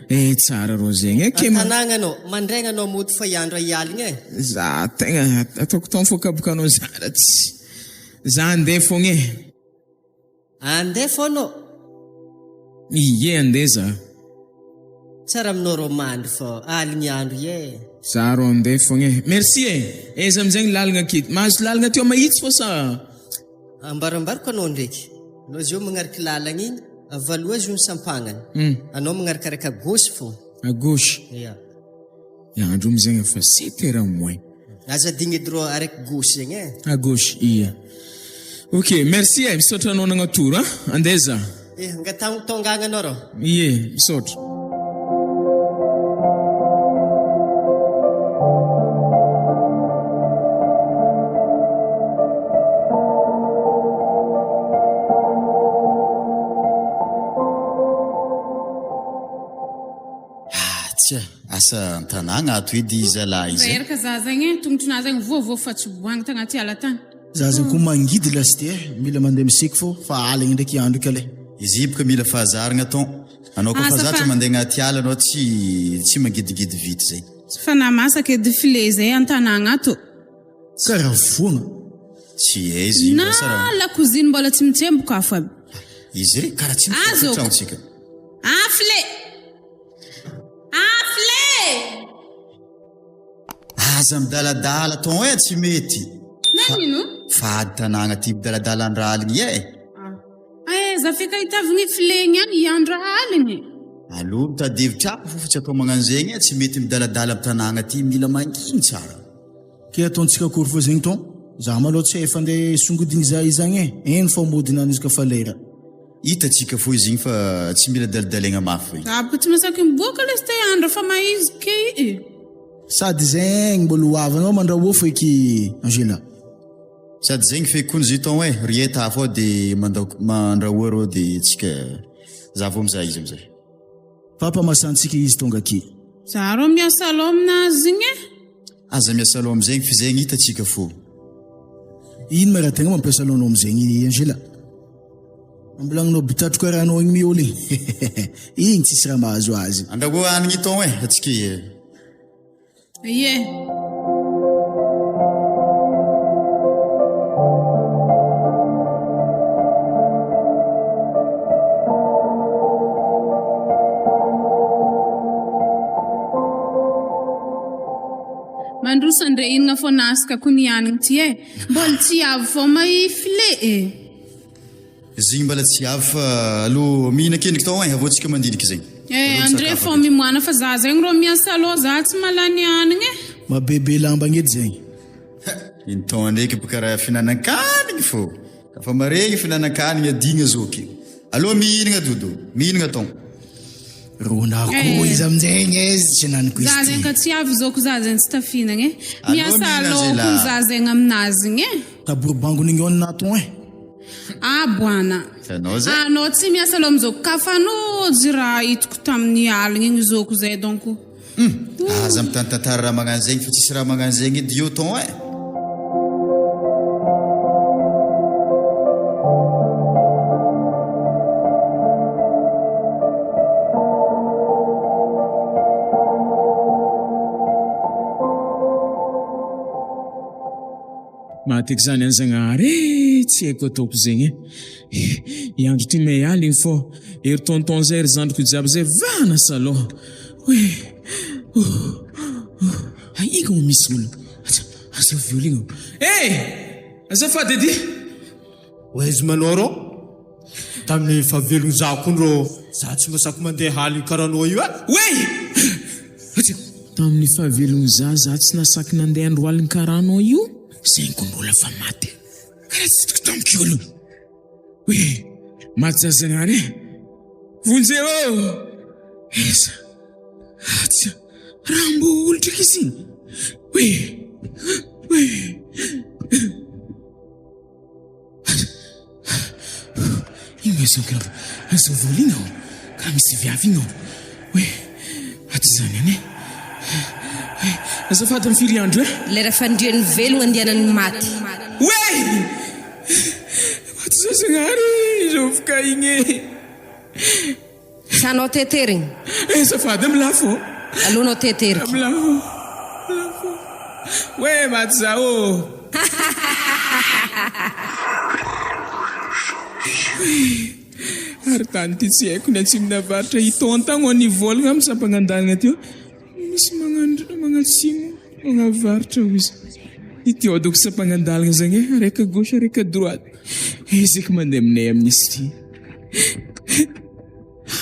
eh tsara rô zegny eh ke ma. An-tanagna anao, mandraigna anao mody fa hiandro ahialigna eh. Za tegna ataoko tao fô kabokanao za ra tsy za andeha fogna eh. Andeha fô anao? Ie andeha za. Tsara aminao rô mandry fô aligny andro ie. Za rô andeha fogna eh. Merci eh. Aiza amizegny lalagna aketo? Mahazo lalagna teo mahitsy fô sa? Ambarambariko anao ndraiky, anao zio magnariky lalagna igny, avaloa zio ny sampagnany, anao magnarikaraka à gauche fô. À gauche? Ya. Ya, andro amizegny efa sept heures moins. Aza adigny edy rô araiky gauche zegny e. À gauche, ia. Ok, merci e, misaotra anao nagnatoro a, andeha za. Eh, angatahiko tonga agny anao rô. Ie, misaotra. Tsia, asa an-tanàgna ato edy zalahy izay. Reraka za zegny e, tongotrinahy zegny voavoa fa tsy boagny tagnaty ala tagny. Za zegny koa mangidy lasite eh, mila mandeha miseky fô fa aligny ndraiky andro kale. Izy boka mila fahazaragna ton. Anao koa fa zatra mandeha agnaty ala anao tsy tsy mangidigidy vity zay. Tsy fa namasaka edy filet zay antanagna ato. Karaha foagna. Tsy aiza io Na lakoziny mbola tsy mitsemboka afo aby. Izy re karaha tsy mitsemboka tragnontsika. Ah filet! Ah filet! Aza midaladala ton eh tsy mety. Nagnino? Fa ady tanagna ty midaladala andra aligny eh. Aiza feka hitavigny filet igny any hiandra aligny. Alou mitady hevitra hafa fo fa tsy atao magnano zegny eh tsy mety midaladala am tanagna ty mila mangigny tsara. Ke ataontsika akory fo zegny ton? Za malôha tsy hay fa ndeha hisongodiny za izagny eh, eny fa mody nany izy ka fa lera. Hitantsika fo izy igny fa tsy mila dalidalegna mafy. Aby tsy masaky miboaka lesy te andro fa maiziky ke i. Sady zegny mbola ho avy anao mandrahoa feky Angela. Sady zegny feky koa ny jeton eh, ry eta hafa ao de mandao mandrahoa reo de tsika za vao mizaha izy amizay. Papa masantsika izy tonga aky. Za rô miasa lô aminazy igny eh. Aza miasa lô amizegny fa zegny hitantsika fô. Ino ma raha tegna mampiasa lô anao amizegny Angela? Ambilagninao bitatroka rano igny miôly igny. Igny tsisy raha mahazo azy. Andrahoa hanigny ton eh, atsika eh. Ie. Mandroso andre inona fô nasaka ko ny hanigny ty e. Mbola tsy avy fô ma i filet e. Zegny mbala tsy avy fa alou mihinan-kendriky tao ein, avy eo tsika mandiniky zegny. Eh Andre fô mimoana fa za zegny rô miasa alou za tsy malany hanigny e. Mabebe lamba agny edy zegny. Ha! Iny tao ndraiky boka raha fihinanan-kanigny fô. Ka fa maregny fihinanan-kanigny adigna zoky. Alou mihinagna dodo, mihinagna tao. Ron'akoho izy aminjegny e, tsy naniko izy Za ty. zegny ka tsy avy zôko za zegny tsy tafihinagna e. Alou Miasa mihina alou zay kony lah. za zegny aminazy igny e. Taborobangony igny eo nato ein. Aboana. Anao zay. Anao tsy miasa aloha amizao ka fa nojy raha hitako tamin'ny aligny igny zoko zay donc. Hum! Aza mitantantara raha magnano zegny fa tsisy raha magnano zegny edy eo ton eh! Mahateky zany any Zagnahary eh! Tsy haiko ataoko zegny eh! I andro ty may aligny fô ery tonton zay ry zandriko jiaby zay vahana salon oe oh oh ay igny moa misy olo aza aza viol igny eh! Azafady edy! Oaizy manao rô tamin'ny fahavelogny za kony rô za tsy masaky mandeha aligny karaha anao io eh! Oey! Atsy! Tamin'ny fahavelogny za za tsy nasaky nandeha andro aligny karaha anao io, zegny ko mbola fa maty. Karaha tsy hitako tamiko io aloha. Oey! Maty za Zagnahary eh! Vonjeo ô! Aiza? Atsia, raha mbô olo ndraiky izy igny. Oe! Oe! Ino ma izao kiraha azao vola igny ao? Karaha misy viavy igny ao. Oe! Aty zany ihany e. Oe! Azafady amin'ny firy andro e? Lera fandrian'ny velogna andehanan'ny maty. Oe! Aty zao Zagnahary e, izao voka igny e. Sa anao teterigny? Azafady am lafo ô. Aloha anao teteriky. Am lafo. Lafo. Oe maty za ô. Ary tany ty tsy haiko ny atsimo ny avaratra i tonta agno nivolagna am sampagnandalagna teo misy magnandr magnatsimo magnavaratra hoy izy. Ity ao doko sampagnandalagna zagny e, araika gauche araika droite. Ezeky mandeha aminay amin'izy ty.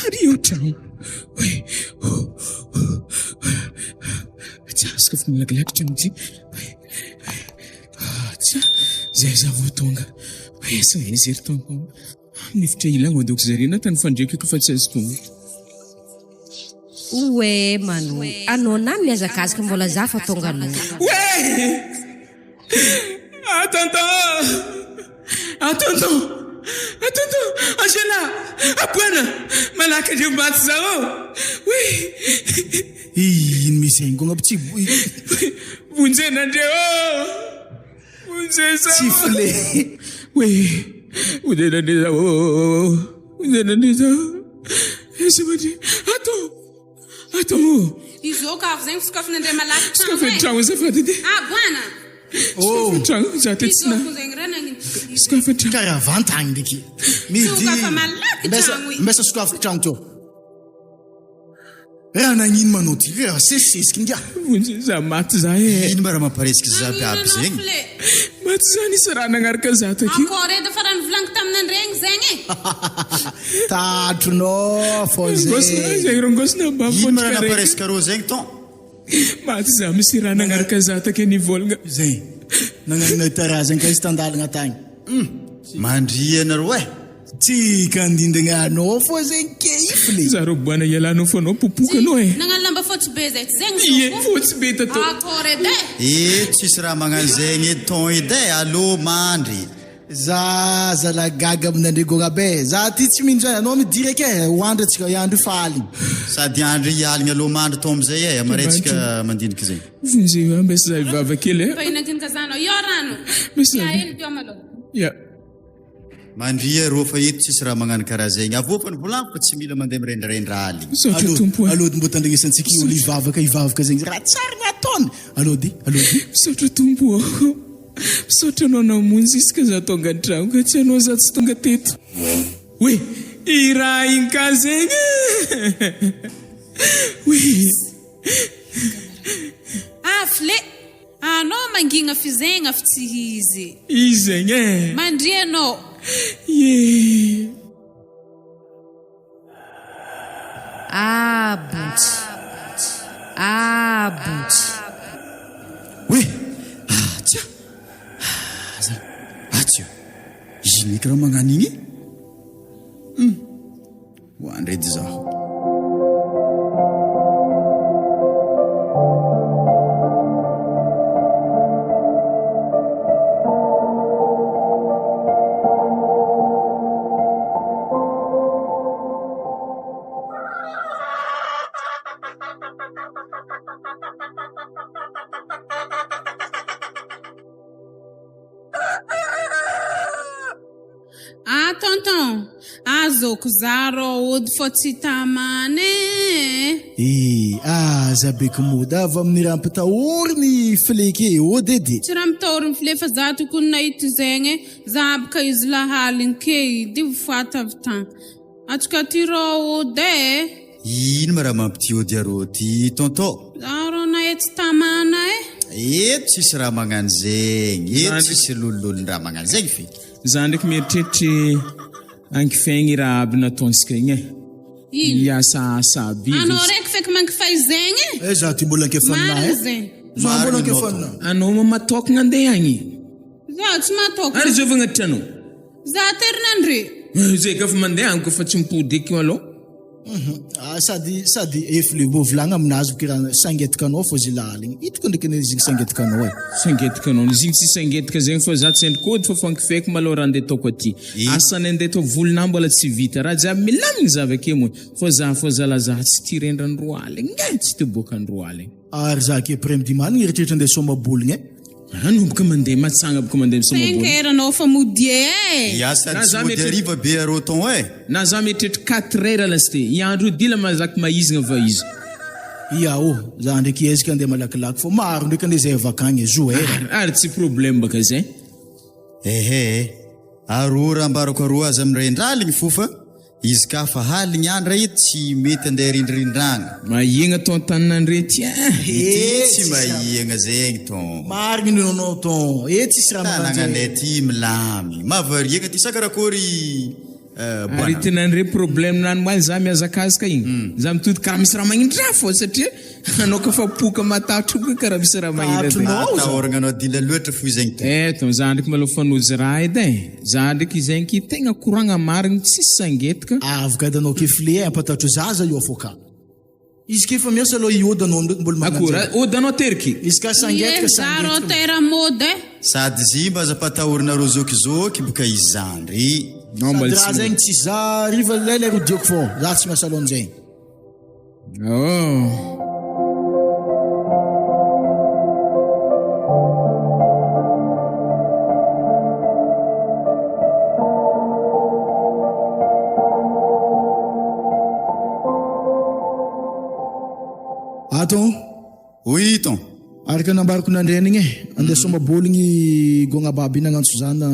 Ary eo tragno. Oe. Tsy azoko fa malakilaky tragno ty. Tsa, zay za vao tonga. Oe, sa izy ry tonton. Amin'ny efitra ilagno doko zare na tany fandriako io fa tsy azo tonga. Oe Mano, anao na mihazakazaka mbola za fa tonga aloha. Oe! Ah tonton! Ah tonton! Ah tonton! Angela! Aboana! Malaka ndreo maty za ô! Oe! Ino misy haingo agnaby tsy Vonjena ndreo ô! Vonjeo za ô! Sifflé. Oe! Vonjena ndreo za ô! Vonjena ndreo za ô! Aiza ma ndry? Ato! Ato! Izao ka avy zegny sokafina ndray malaky tragno Sokafy e. tragno azafady edy. Ah boana. Sokafy tragno za ty tsy na. Izao ko zegny raha nagnino. Sokafy tragno. Karaha vantagny ndraiky. Midi. Sokafa malaky tragno i. Mbesa sokafiko tragno teo. Raha nagnino manao ty? Raha sesisesiky ingahy. Vonjeo za maty za e. Ino ma raha mamparesika za aby aby zegny? Maty za nisy raha nagnaraka za takeo. Akôry edy fa raha nivolaniko taminandregny zegny e. Tatronao fô zegny. Zegny rongosina mba Ino ma raha namparesika rô zegny ton? Maty za misy raha nagnaraka za takeo nivolagna. Zegny. Nagnano nahita raha zegny ka izy tandalagna tagny. Hum! Mandria anareo eh! Tsy kandindagna anao fô zegny keif le. Za rô boana ialanao fô anao popoka anao eh. Nagnano lamba fotsy be zay tsy zegny Ie zao ko. fotsy be tatô. Akôry edy eh. Eh tsisy raha magnano zegny edy ton edy eh! Allo mandry. Za zala gaga aminandre gôga be. Za ty tsy mino zany anao midira eky eh. Ho andry atsika hiandry io fa aligny. Sady andry hialigny allo mandry ton amizay eh! Amaray tsika mandiniky zegny. Vonjeo ah, mbesa za hivava kely eh. Fa ino ankinika zanao? Io rano. Mbesa Ya ely teo malôha. Ya. Mandria rô fa eto tsisy raha magnano karaha zegny. Avoaka ny volagno fa tsy mila mandeha mirendrarendra aligny. Misaotra Alô, Tompo eh. alô dy mbô tandrignesantsika io olo hivavaka hivavaka zegny raha tsara ny ataony. Alô dy, alô dy. Misaotra Tompo ô. Misaotra anao namonjy isaka za tonga antragno ka tsy anao za tsy tonga teto. Oe! I raha igny ka zegny eh. Oe! Afle! Anao mangigna fizegna fa tsy izy. Izy zegny eh. Mandria anao. Ye. Ah bontsy. Ah bontsy. Oe! Ah tsia! Ah zany! Ah tsia! Ino eky raha magnano igny e? Hum! Ho andry edy zaho. Ah tonton, azoko za rô ody fô tsy tamana eh. Eh, aza be kmody, avy amin'ny raha ampitahoriny ny fileky e, ody edy. Tsy raha ampitahoriny file fa za tokony nahita zegny eh, za aby ka izy lahaligny ke edy voafaty avy tagny. Atsika ty rô ody eh. Ino ma raha mampity ody arô ty tonton? Za rô nahay tsy tamana eh. Eto tsisy raha magnano zegny, eto tsisy lolololon-draha magnano zegny fe. Za ndraiky mieritreritry ankifegny raha aby nataontsika igny eh. Ino? Hiasaasa aby izy. Anao raiky feky mankifay zegny eh. Eh za ty mbola ankefanina Marina eh. zegny. Za mbola Marina ankefanina. Anao ma matokagna andeha agny. Za tsy matokagna. Ary zovy agnaty tranao? Za terinandre. Zay ka fa mandeha agny ko fa tsy mipody eky aloha. Ah, sady sady ef le mbô volagna aminazy boka raha sangetika anao fô zila aligny. Hitako ndraiky anie izy igny sangetika anao e. Sangetika anao, izy igny tsy sangetika zegny fa za tsy endriko ody fa fankifeko malôha raha andeha ataoko aty. Asa ny andeha atao volonà mbola tsy vita. Raha jiaby milamigny za avy ake moa. Fô za fô zala za tsy tia rendran'ny roa aligny e, tsy tia boaka ny roa aligny. Ary za ake après midi maligny eritreritra andeha sôma boligny e. Hanomboka mandeha matsanga boka mandeha misoma Cinq bôly. heures anao fa mody e! Ya sady Na tsy za mody mieritreritra hariva be arô ton e! Na za mieritreritra quatre heures lasite. I andro io dila mazaky maizigna va izy. Ya ô, za ndraiky hiezaka andeha malakilaky fô maro ndraiky anie zay avy akagny e, zo era. Ary ary tsy problème baka zay. Ehe e! Arô raha ambarako arô aza mirendra aligny fô fa Izy ka fa haligny andra ito tsy mety andeha rindrindragna. Mahiagna ton taninandre ty eh. Ity tsy mahiagna zegny ton. Marigny ny nonao ton eh tsisy raha magnanjay. Tanagnanay ty milamy. Mahavariagna ty sa karakory Boana. Aretinandre problème nany moa za mihazakazaka igny. Za mitody karaha misy raha magnindra fô satria anao kofa poka matahotra koa karaha misy raha magnindra zegny. Atahoragna anao dila loatra fo zegny ton. Eh ton za ndraiky malôha fanojo raha edy eh. Za ndraiky zegny ki tegna koragna marigny tsisy sangetika. Avy gada anao kefle eh ampatatro zaza io afôka. Izy kefa miasa aloha i ody anao ndraiky mbola magnano Akory zay. ody anao teriky. Izy ka Ie sangetika za rô sangetika. tera mody eh. Sady izy mba aza ampatahorinareo zokizoky boka izy zandry. Non Sady mbola raha tsy zegny mody. tsisy za hariva lay lay rodiako fô za tsy miasa aloha amizay. Oh. Ato an. Oui ton. Araka nambarako nandreny igny e, andeha soma boligny Gognababy iny nagnantso za na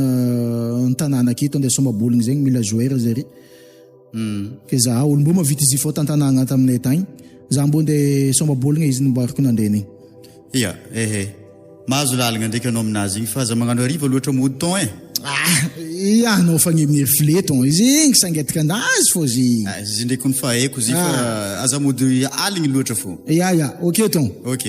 an-tanàna aketo andeha soma boligny zegny mila joueur zare. Ke za olo mbô mavita izy fô tan-tanàgna taminay tagny, za mbô ndeha soma boligny izy nambarako nandreny igny. Ia, ehe. Mahazo lalagna ndraiky anao aminazy igny fa aza magnano hariva loatra mody ton eh. Ah, ia anao fagneminery file ton, izy igny sangetika anazy fô izy igny. Ah, izy ndraiky ny fa haiko izy fa aza mody aligny loatra fô. Ia, ia, ok ton. Ok.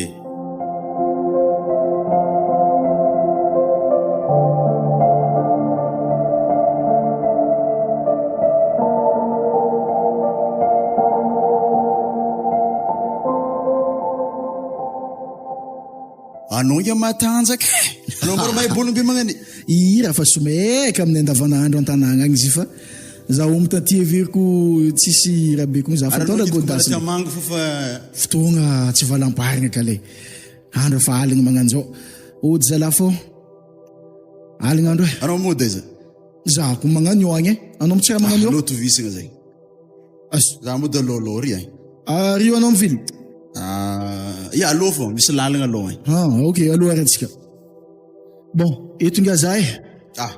Anao nga matanjaka e! Anao mbola mahay bolombe be magnany. Ii raha fa someka amin'ny andavanandro an-tanàgna agny izy fa za omby taty heveriko tsisy raha be koa za fa atao la godasse. Fotoagna tsy valamparigna ka le andro efa aligna magnanjao. Ody zalahy fô aligna andro e. Anao mody aiza? Za ko magnanio agny e. Anao tsy raha magnanio? Aleo tovisagna zay. Za mody aloha ry agny. Ary io anao mivily? Ya aloha fô misy lalagna aloha agny. Ah ok aloha ary antsika. Bon, eto nga za e. Ah,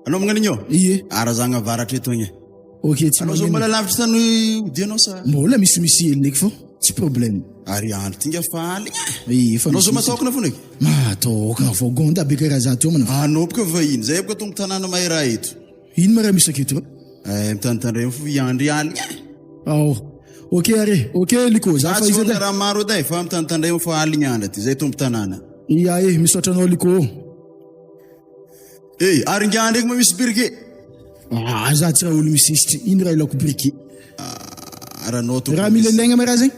anao magnano igny eo? Ie. Ah, raha za agny avaratra eto agny e. Ok, tsy Anao zao magnino. mbola lavitra tany hodianao sa? Mbola misimisy hely ndraiky fô, tsy problème. Ary andro ty nga faly e. Ie, efa Anao zao misimisy. matokana fo ndraiky? Matokana fô, gonda be karaha za teo mana. Anao boka vahiny, zay boka tonga tanàna mahay raha eto. Ino ma raha misy aketo? Eh, mitandritandremo fo hiandry aligny e. Ao. Ok ary, ok Liko, za Za fa tsy izy edy. olona raha maro edy e, fa mitandritandremo fo aligny andro aty, zay tompo tanàna. Ia e, misaotra anao Liko. Eh, ary ingahy ndraiky ma misy briquet? Ah, za tsy raha olo misisitry, ino raha ilako briquet? Ah, raha anao tokony Raha mila ilaigna ma raha zegny?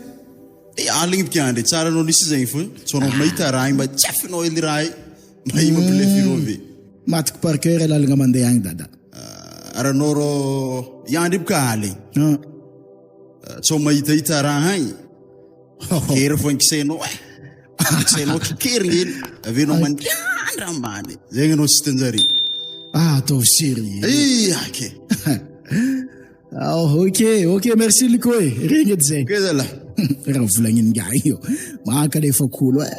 Eh, aligny bika andry, tsara anao nisy zegny fo, tsy anao mahita raha igny mba tsy afinao hely raha igny. Mba ino mampilefy ireo ve? Matiko par cœur lalagna mandeha agny dada. Ary anao rô hiandry boka aligny. Ah. Tsao mahitahita raha agny. Kery fo ankisainao e. Ankisainao kikerigny hely. Avy eo anao mandriandra ambany. Zegny anao tsy hitan-jare. Ah, ataovy sérieux. Ia ke. Ah, ok, ok, merci Liko e. Regny edy zay. Ok zalahy. Raha volagniny ngahy io. Mankalefako olo e.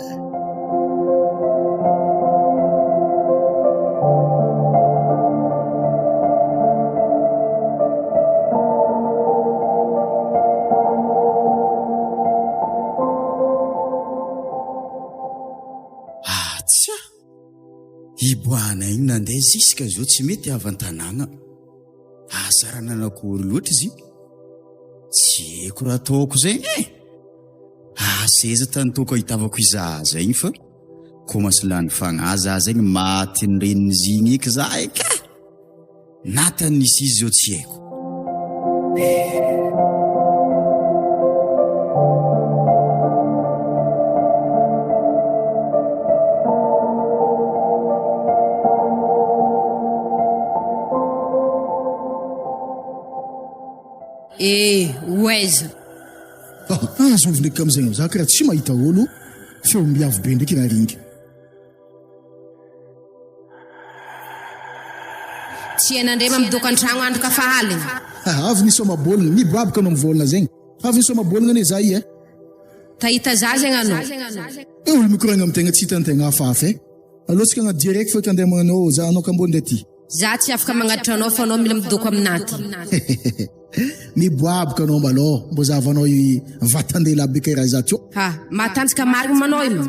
Ah, tsia! Iboahana igny nandeha ziska zao tsy mety avy an-tanàgna. Asa raha nanakory loatra izy io. Tsy haiko raha ataoko zegny e! Asa aiza tany toko ahitavako i zaza igny fa komasy lany fagnahy za zegny matin'ny renin'izy igny eky za eky e! Na tany nisy izy zao tsy haiko. Eh, ho aiza? Ah, azovy ndraiky amizay za karaha tsy mahita olo feo miavo be ndraiky raha ringa. Tsy hainandre mamidoko an-tragno andro ka fa aligny. Avy nisôma baolina, mibaboka anao mivolagna zegny. Avy nisôma baolina anie za i eh. Tahita za zegny anao. Eh olo mikoragna amy tegna tsy hitan-tegna hafahafa eh. Aleo tsika agnaty dia raiky fa ka andeha magnano za anao ka mbô ndeha ty. Za tsy afaka magnatitra anao fa anao mila midoko aminah ty. Miboaboka anao malôha mbô zahavanao i vatan-dehilahy be karaha za ty ô. Ha, mahatanjaka marigny manao io.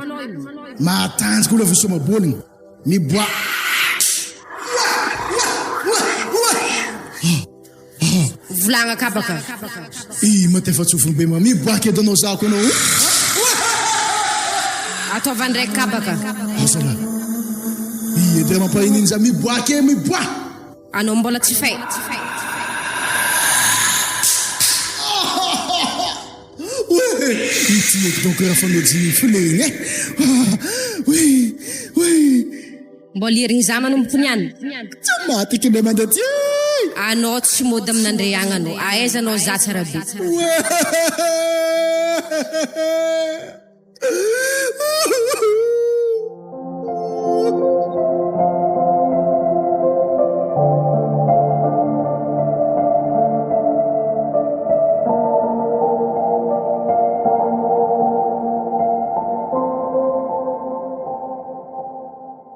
Mahatanjaka olo avy nisôma baolina. Miboa. Volagna kabaka. Ih, matefa tsofiny be ma. Miboaka edy anao zahako anao o. Ataova ndraiky kabaka. Asa lah. Ih, edy raha mampahininy za miboaka e, miboa. Anao mbola tsy fay. Oe, ity eky donc raha fanao file igny e. Oe, oe. Mbola herigny za manomboka niany. Tsy maty eky indray mandeha ty. Anao tsy mody amin'Andriagna anao. Aiza anao za tsara be. Oe.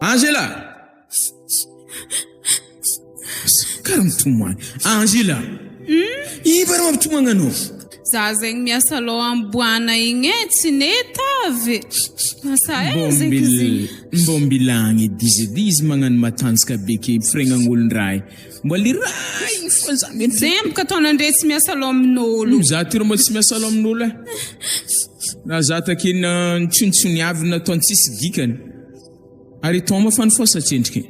Angela! Karaha mitomany. Angela! Ino raha mampitomagna anao? Za zegny miasa loha amboana igny e, tsy nety avy. Asa aiza eky izy igny. Mbô mbilagny edy izy edy, izy magnano matanjaka be ke miforegnan'olon-draha e. Mba le raha igny fô za mety. Zegny boka ataonandre tsy miasa loha amin'olo. Za ty rô mba tsy miasa loha amin'olo e. Raha za take nitsonitsoniavina nataony tsisy dikany. Ary i Tom fa nifosa tsendriky.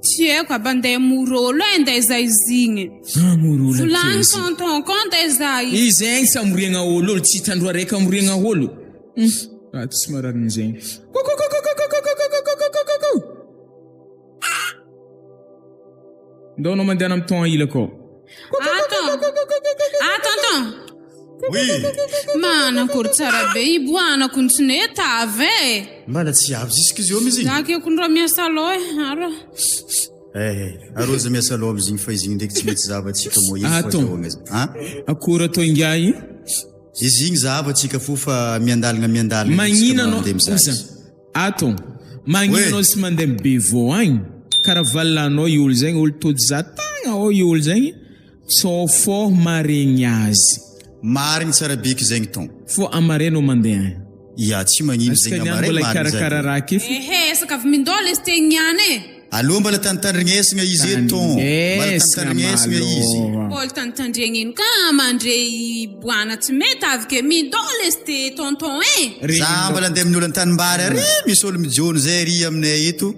Tsy haiko aby andeha morolo e ndeha za izy igny. Ah morolo aty Volagny izy. tonton ko ndeha za izy. Izy zegny tsy amoriagna olo olo tsy hitandro araiky amoriagna olo. Hum raha tsy marariny zegny. Kokokokokokokokokokokokokoko. Ndao anao mandehana amin'ny ton ilako ao. Ah ton. Ah tonton. Oui. Manankory tsara be iboanako ny tsy nety avy e. Mbala tsy avy jusque izy eo mizy. Za ke kondro miasa loha e. Aro. Eh, arô za miasa loha amizigny fa izigny ndraiky tsy mety zava-tsika moa ino Ah, fo ton. azahoagna azy. Ah? Akory atao ingahy? Izy igny zava-tsika fo fa miandalagna miandalagna Magnino anao? mandeha mizaha Oza. izy. Ato, magnino anao tsy mandeha Bevo agny? Karaha valinanao i olo zegny, olo tody za tagna ao i olo zegny, tsao fô maregny azy. Marigny tsara beky zegny ton. Fô amare anao mandeha agny. Ya tsy magnino Asika zegny niany amare mbola marigny hikarakara zany. raha ke fô. Ehe, esaka avy mindôla izy tegny niany e. Aleo mbala tanitandrignesagna izy eto ton. Mbala Tandrignesagna tanitandrignesagna izy. malôha. Mbôla tanitandregny ino ka mandre i boana tsy mety avy ke mindôla izy te tonton e. Za mbala andeha amin'ny olo an-tanimbary ary misy olo mijono zay ary aminay eto.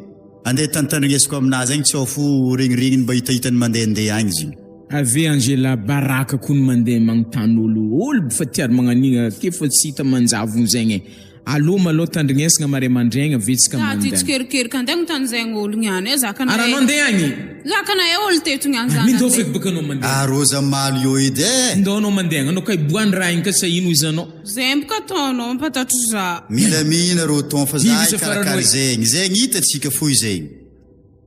Andeha tanitandrignesako aminazy agny tsy ao fo regnirigniny mba hitahitany mandehandeha agny izy igny. Ave Angela baraka ko ny mandeha magnontany olo olo fa tiary magnanigny ake fa tsy hita manjavogno zegny e. Alou malou tandrignesagna mare mandregna vitsika Za ty mandeha. tsikerikery andeha agnontany zegny olo niany e, zaka Ary anao ndeha agny? Zaka na e olo teto niany za Mindao nandeha. feky baka anao mandeha. Ah Rosa maly eo edy eh. Ndao anao mandeha agny, anao ka hiboahany raha igny ka sa ino izy anao. Zegny boka ataonao mampatatro za. Milamina rô ton fa za Io izy hikarakara afaranao e. zegny, zegny hitantsika fo izegny.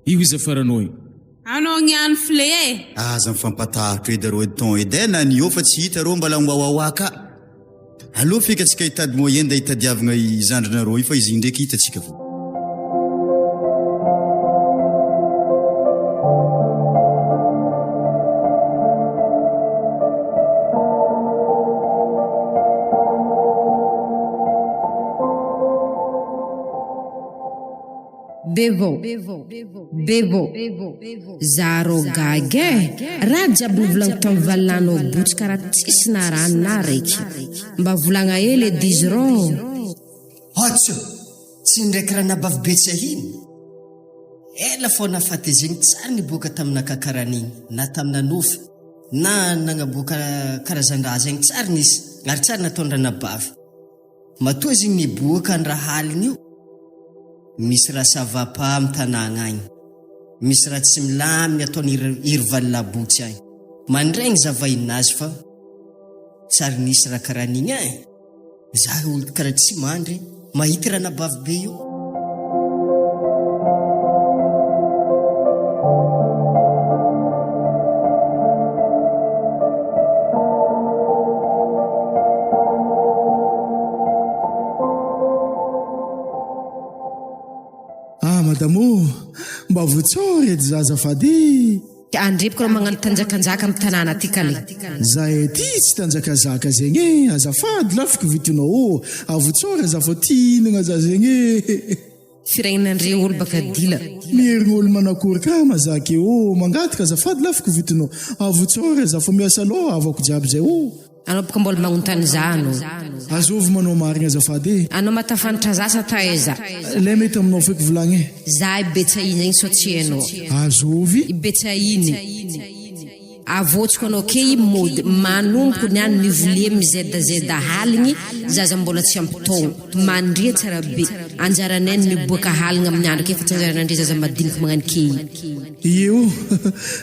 Io izy afaranao io. Anao niany fle e. Aza mifampatahotra edy arô edy ton edy eh, na ny eo fa tsy hita rô mbala miwawawa ka. Aleo feka tsika hitady moyen nda hitadiavagna i zandrinareo io fa izy igny ndraiky hitantsika fo. Bevô, Bevô, za rô gaga e! Raha jiaby novolagno tam valinanao botsy karaha tsisy na rano na raiky. Mba volagna hely edy izy rô! Atso! Tsy ndraiky ranabavy be tsy ahiny? Ela fô nahafaty izy igny tsary niboaka taminakakarana igny na tamina nofy. Na nagnaboaka karazan-draha zegny tsary nisy ary tsary nataon-dranabavy. Matoa izy igny niboaka ny raha aligny io, misy raha ça va pas am tanàgna agny. Misy raha tsy milamigny ataon'i iry valilabotsy agny. Mandregny za vahininazy fa tsary nisy raha karaha an'igny ein! Za olo karaha tsy mandry mahita ranabavy be io. Ah madame ô, mba votsory edy za azafady e! Andrepoko raha magnano tanjakanjaka am tanàna aty kale. Zahay aty tsy tanjakazaka zegny e, azafady lafiko vitinao ô, avotsôry azafao ty hinagna za zegny e. Firegnana andre olo baka dila. Mierigna olo manakory ka mazaka e ô, mangataka azafady lafiko vitinao, avotsôry azafao miasa lôha havako jiaby zay ô. Anao boka mbola magnontany za anao. Azovy manao marigna azafady e. Anao matafanitra za sa taiza? Lay mety aminao feky volagny e. Za i Betsaïne zegny sao tsy hainao. Azovy. I Betsaïne. Avotsiko anao ke i mody manomboko niany mivolia mizedazeda haligny zaza mbola tsy ampy taogno. Mandria tsara be. Anjaranay ny miboaka haligny amin'ny andro ke fa tsy anjaranandre zaza madiniky magnano ke i. Ie o!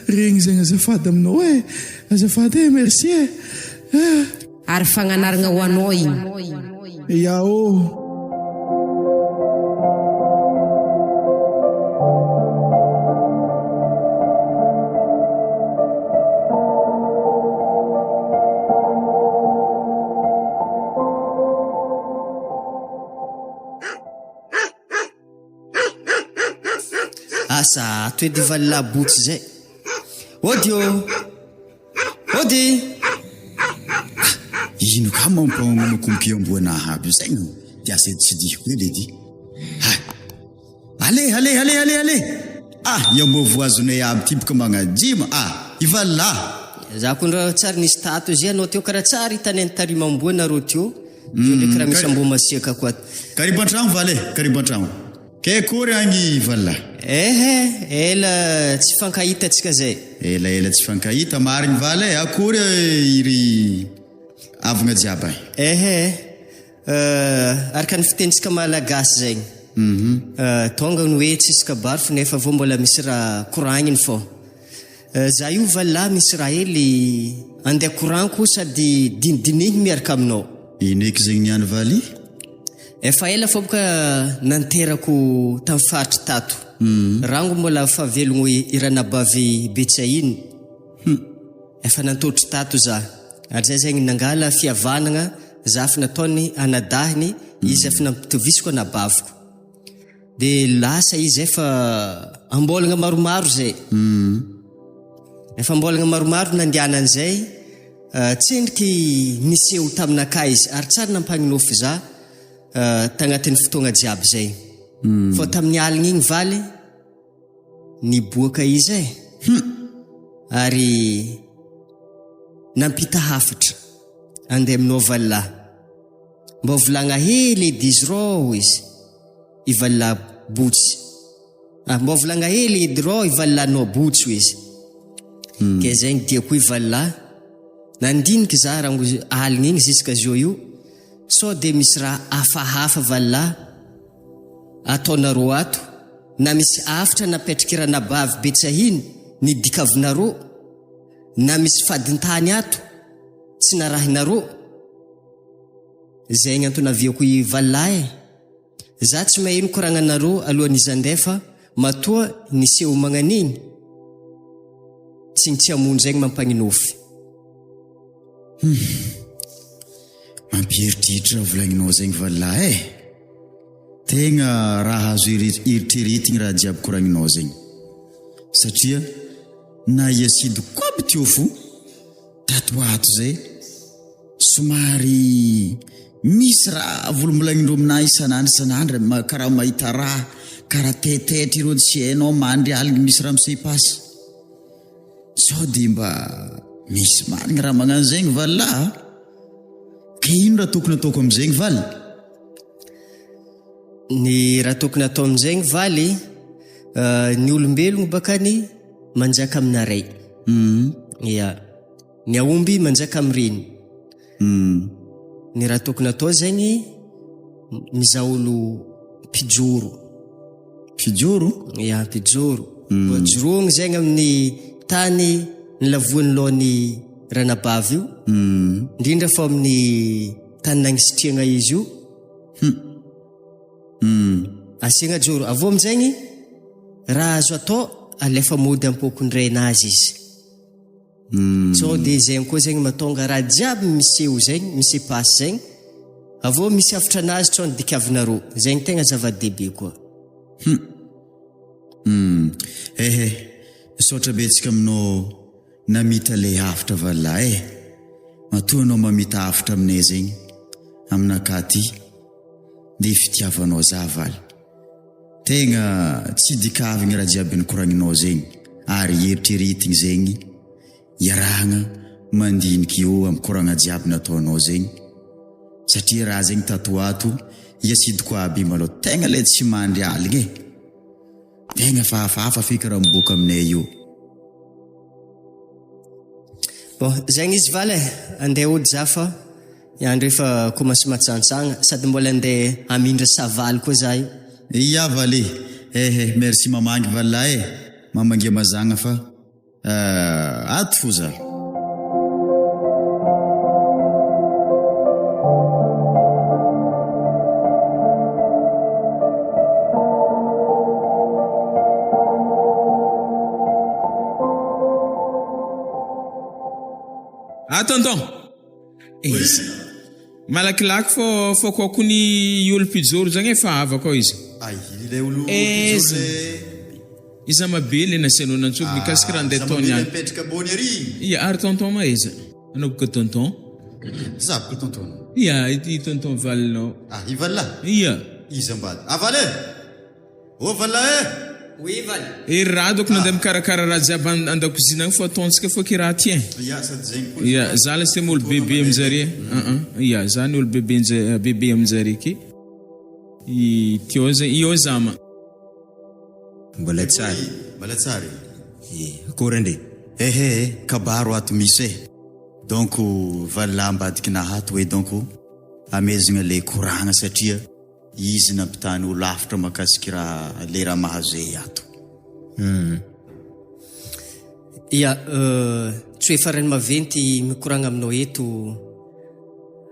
Regny zegny azafady aminao e! Azafady e, merci e! Eh! Ary fagnanaragna ho anao igny. Ya ô! Asa ato edy valilahy botsy zay. Ody ô! Ody! Ah, ino ka mampamonokompiamboana aby io zegny? Dia asa edy tsy dihiko ely edy. Ha! Allez, allez, allez, allez, allez! Ah, i amboa voazonay aby ty boka magnajima. Ah, i valilahy. Za ko ndra tsary nisy tato izy anao teo karaha tsary hitany any tarimamboa nareo teo. Io ndraiky raha misy amboa masiaka koa. Karibo an-tragno valy e, karibo an-tragno. Kay akory agny valilahy? Ehe, ela tsy fankahita tsika zay. Ela ela tsy fankahita, marigny valy e, akory iry avagna jiaby agny? Ehe, araka ny fitenintsika malagasy zegny, tonga ny hoe tsisy kabary fo nefa avao mbola misy raha koragniny fô. Za io valilahy misy raha hely andeha koranko sady dinidinihiny miaraka aminao. Ino eky zegny niany valy? Efa ela fô boka nanterako tam faritry tato. Rango mbola fa velogno i ranabavy Betsaïne. Efa nantotry tato za. Ary zay zegny nangala fihavanagna za fa nataony anadahiny izy efa nampitovisiko anabaviko. Dia lasa izy efa ambolagna maromaro zay. Efa ambolagna maromaro nandehanany zay, tsendriky niseho taminakahy izy ary tsary nampagninofy za tagnatin'ny fotoagna jiaby zay. Fô tamin'ny aligny igny valy niboaka izy e. Ary nampita hafatra andeha aminao valilahy. Mbô volagna hely edy izy rô hoy izy, i valilahy botsy. Ah, mbô volagna hely edy rô i valilahinao botsy hoy izy. Ke zegny diako i valilahy, nandiniky za rango aligny igny jusqu'à zao io, sao de misy raha hafahafa valilahy ataonarô ato, na misy hafatra napetraky ranabavy Betsahiny nidikavinarô, na misy fadin-tany ato tsy narahinarô. Zay ny antony aviako i valilahy e! Za tsy maheno koragnanareo alohan'izy handeha fa matoa niseho magnan'igny tsy ny tsy hamono zegny mampagninofy. Humm. Mampieritreritra raha volagninao zegny valilahy e! Tegna raha azo eritreretigny raha jiaby koragninao zegny. Satria na i asidiko aby teo fo tato ho ato zay. Somary misy raha volombolan'ireo aminah isan'andro isan'andro e, karaha mahita raha, karaha taitaitra ireo tsy hainao mandry aligny misy raha mi-se passe. Sao dia mba misy marigny raha magnano zegny valilahy a? Ke ino raha tokony ataoko amizegny valy? Ny raha tokony atao amizegny valy, ny olombelogno bakany manjaka amina ray. Ya. Ny aomby manjaka amin'ny reny. Ny raha tokony atao zegny mizaha olo mpijoro. Mpijoro? Ya, mpijoro. Mba joroagny zegny amin'ny tany nilavoan'ny laon'ny ranabavy io, indrindra fa amin'ny tany nagnisitriagna izy io. Asiagna joro. Avy eo amin'izegny, raha azo atao, alefa mody am-pokon-drainazy izy. Sao dia zegny koa zegny mahatonga raha jiaby miseho zegny, mi se passe zegny, avy eo misy hafatra anazy sao ny dikavinareo, zegny tegna zava-dehibe koa. Hum. Hum. Ehe, misaotra betsaka aminao namita le hafatra valilahy e. Matoa anao mamita hafatra aminay zegny, aminakahy aty, dia fitiavanao za valy. Tegna tsy dikavigny raha jiaby nikoragninao zegny ary eritreretigny zegny iarahagna mandiniky eo am koragna jiaby nataonao zegny satria raha zegny tato ho ato iasidiko aby io malô tegna le tsy mandry aligny e! Tegna fa hafahafa feky raha miboaka aminay io. Bon, zegny izy valy e, andeha hody za fa Ny andro efa commence matsantsagna sady mbola andeha hamindra savaly koa za io. Ia vale eh merci mamangy valla eh mamangia mazagna fa ato fo za. Ah tonton! Izy. Malakilaky fô fô koa kony olo mpijoro zagny efa havako ao izy. Ay, ilay olo mpijoro le. I Zamabe le nasianao nantsoko mikasika raha andeha ataony any. Mipetraka ambony ary. Ia, ary tonton ma iza? Anao boka tonton. Za boka tonton. Ia, ity tonton valinao. Ah, i valina? Ia. Iza ambady? Ah, valy e! Oh Vala eh! Oui Vala. Hery radoko nandeha mikarakara raha jiaby an-dakozina agny fô ataontsika fô ky raha ty eh. Ya sady zegny koa. Ya za lasa olo bebe aminjare ah ya za ny olo bebe bebe aminjare ke i teo zay i Ozama. Mbola tsara. Mbola tsara e. Eh, akory andre? Ehe eh, kabaro ato misy eh. Donc Vala ambadikinahy ato hoe donc amezagna le koragna satria Izy nampitany ho lavitra makasiky raha le raha mahazo zay ato. Hum. Ia, tsy hoe farany maventy mikoragna aminao eto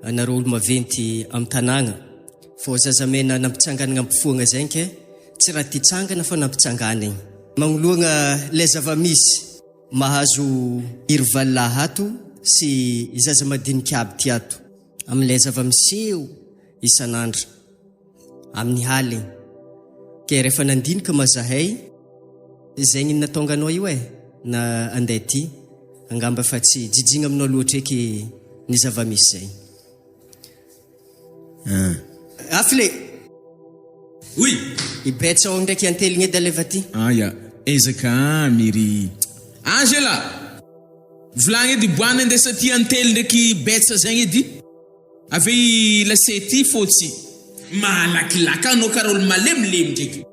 anareo olo maventy am tanàgna, fô zazamena nampitsanganagna ampofoagna zegny ke tsy raha ty tsangana fa nampitsanganigny. Magnoloagna le zava-misy mahazo iry valilahy ato sy i zaza madiniky aby ty ato amle zava-miseho isan'andro amin'ny haligny ke rehefa nandinika ma zahay zegny natonga anao io e na andeha ty angamba fa tsy jijigna aminao loatra eky ny zava-misy zegny Hein. Afle! Oui! I Betsa ao ndraiky anteligny edy aleva ty. Ah ya, ezaka Miry. Angela! Volagny edy boana indesa ty antely ndraiky Betsa zegny edy. Avy i lasety fotsy. Malakilaky anao kara olo malemilemy ndreky.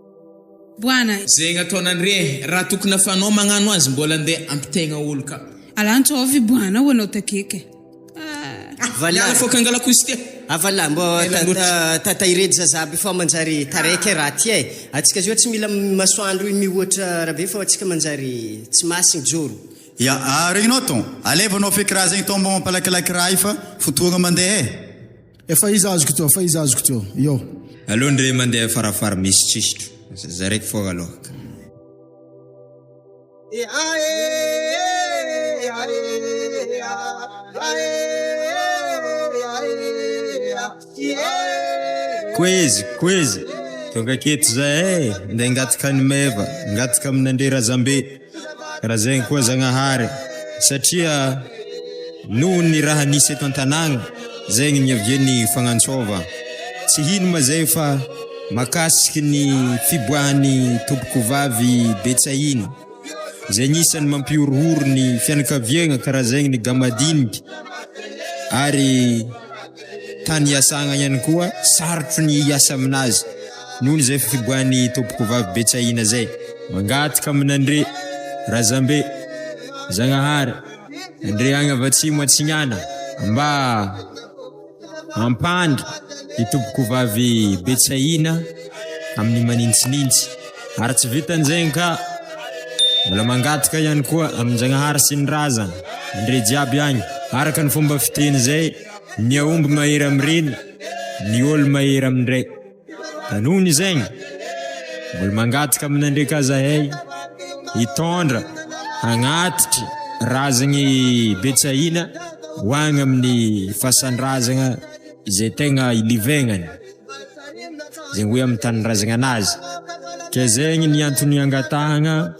Boana. Zegny ataonandre raha tokony afanao magnano azy mbola ndeha ampitegna olo ka. Alantsovy boana ho anao takeky eh. Miala fô kangalako izy ty. Avala mbô tata iredy zaza aby fa manjary taraiky raha ty e. Atsika zao tsy mila masoandro mihoatra rabe fa atsika manjary tsy masigny joro. Ya, ah regninao ton, alevanao feky raha zegny ton mba mampalakilaky raha io fa fotoagna mandeha eh. Efa iza azoko teo, efa iza azoko teo, io. Aleo ndre mandeha farafara misy tsisitro, za raiky fogna aloha ka. Koezy, koezy, tonga aketo zahay e, ndeha hangataka ny meva, hangataka amin'Andria Razambe. Raha zegny koa Zagnahary, satria noho ny raha nisy eto an-tanàgna, zegny niavian'ny fagnantsôva. Tsy hino ma zay fa makasiky ny fiboahan'ny tompokovavy Betsaina, zay agnisan'ny mampihorohoro ny fianakaviagna karaha zegny ny gamadiniky ary tany iasagna ihany koa sarotro ny hiasa aminazy. Noho izay fiboahan'ny tompokovavy Betsaina zay, mangataka amin'Andre, Razambe, Zagnahary. Andre agny avy atsimo atsignana mba hampandry i tompokovavy Betsaina amin'ny manintsinintsy. Ary tsy vitan'izegny ka mbola mangataka ihany koa amin-Jagnahary sy ny razana andre jiaby agny. Araka ny fomba fiteny zay, ny aomby mahery amin'ny reny, ny ôlo mahery amin-dray. Anony zegny, mbola mangataka aminandre ka zahay hitondra hagnatitry razagny Betsaina ho agny amin'ny fasan-drazagna izay tegna ilivegnany, zegny hoe amin'ny tanindrazagna anazy, ke zegny ny antony angatahagna.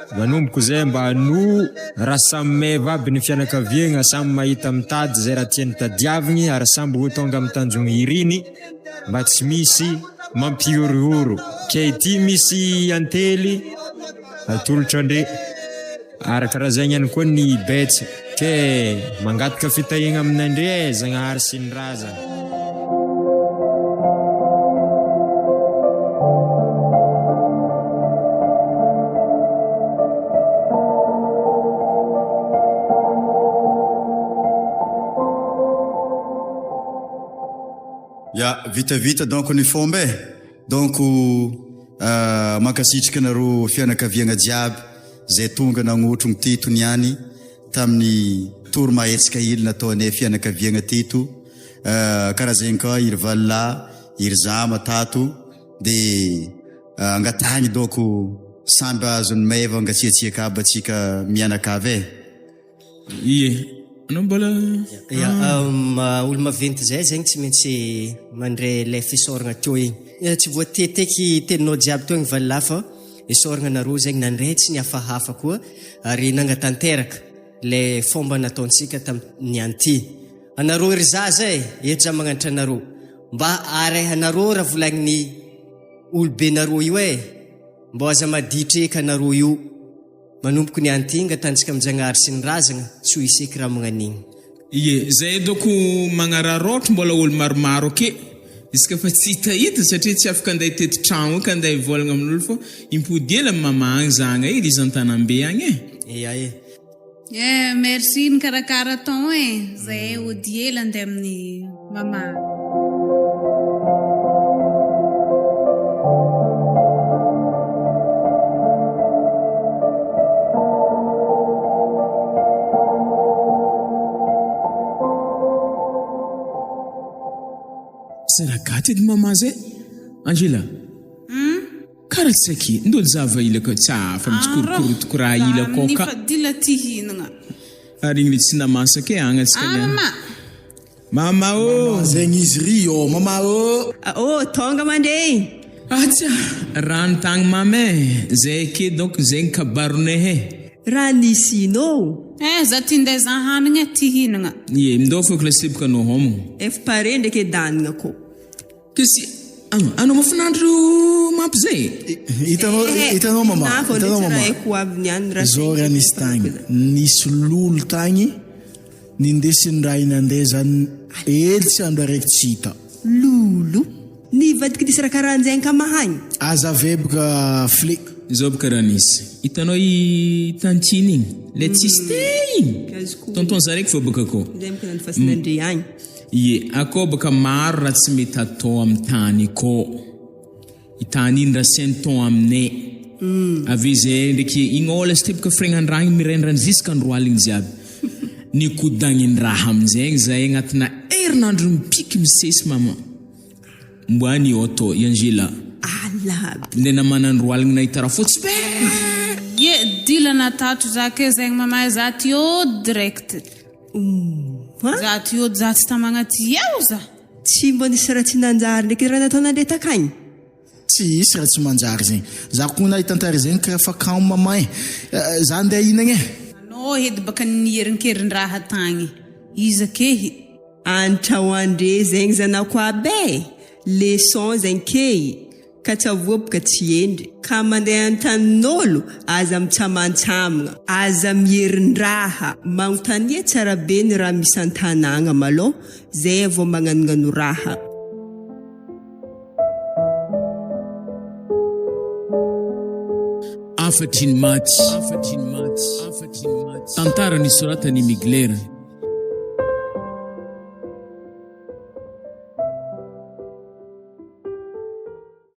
Manomboko zay mba no raha samy meva aby ny fianakaviagna, samy mahita mitady zay raha tiany tadiavigny ary samby ho tonga amin'ny tanjogny iriny mba tsy misy mampihorohoro. Ke ity misy antely atolotra andre ary karaha zegny ihany koa ny betsy ke mangataka fitahiagna aminandre e Zagnahary sy ny razana. Ya, vitavita donc ny fomba e. Donc mankasitrika anareo fianakaviagna jiaby zay tonga nagnotrogno teto niany tamin'ny tour mahetsika hely nataonay fianakaviagna teto karaha zegny koa iry valilahy, iry zama tato de angatahigny donc samby azon'ny meva angatsiatsiaka aby atsika mianakavy e. Ie, anao mbola. Ya, olo maventy zay zegny tsy maintsy mandray lay fisaoragna teo igny. Tsy voateteky teninao jiaby teo igny valilahy fa Isaoragna anareo zegny nandray tsy nihafahafa koa ary nangatanteraka le fomba nataontsika tamin'ny anty. Anareo ry zaza e, eto za magnanatra anareo mba arehanareo raha volagnin'ny olobenareo io e, mbô aza maditra eky anareo io. Manomboko ny anty ngatantsika amin-jagnahary sy ny razagna tsy ho hiseky raha magnan'igny. Ie, zay doko magnararaotro mbola olo maromaro ake isika fa tsy hitahita satria tsy afaka andeha hitety tragno ka andeha hivolagna amin'olo fô impody ela amy mama agny za agny e, izy antanambe agny e. Ia e. Eh merci nikarakara ton e, zay hody ela andeha amin'ny mama. Tsy raha gaty edy mama zay Angela. Kara tsy aky ndolo zava ilako tsy afa mitsikorokorontoko raha ilako ka. Efa dila ty hihinagna. Ary igny le tsy namasaka e agny antsika Ah niany. mama. Mama ô! Mama zegny izy ry ô! Mama ô! Ô tonga mandre! Atsa! Rano tagny mama e! Zay ake donc zegny kabaronay e! Raha nisy ino ô? Eh za ty ndeha za hanigny e ty hihinagna. Ie, mindao fôko lasiboko anao homagna. Efa pare ndraiky edanigna kô. Kesy anao mafinandro mampy zay e. Hitanao hitanao mama, hitanao mama. Zao raha nisy tagny, nisy lolo tagny nindesin'ny ray nandeha zany ely tsy andro araiky tsy hita. Lolo? Nivadiky nisy raha karahanjegny ka mahagny? Aza aveboka fle. Zao boka raha nisy. Hitanao i tantine igny? Le tsisy te igny? Tonton za raiky vao boka akao. Zay boka nandifasina-ndre agny. Ie, akao baka maro raha tsy mety atao amin'ny tany akao. I tany iny raha sainton aminay. Avy eo zay ndraiky igny ao lasa teboka firegnandraha igny mirenireny jusqu'à andro aligny jiaby. Nikodagnin-draha amin'izay zahay agnatina herinandro mipiky misesy mama. Mba ny auto i Angela. Allah aby. Ndeha namana andro aligny nahita raha fotsy be. Ie, dilana tato za ke zegny mama za ty ô direct. Za ty ô za tsy tamagna ty eo za. Tsy mba nisy raha tsy nanjary ndraiky raha nataonandre takagny. Tsy hisy raha tsy manjary zegny. Za koa na hitantara zegny karaha fa kamo mama e. Za andeha hihinagna e. Anao edy baka niherinkerin-draha tagny. Iza kehy? Antra ho andre zegny zanako aby e! Leçon zegny key ka tsy avoaboka tsy hendry ka mandeha antanin'olo aza mitsamantsamagna aza miherindraha magnontania tsara be ny raha misy antanagna malôha zay vao magnanognano raha. Hafatry ny maty. Tantara nosoratan'i Migler.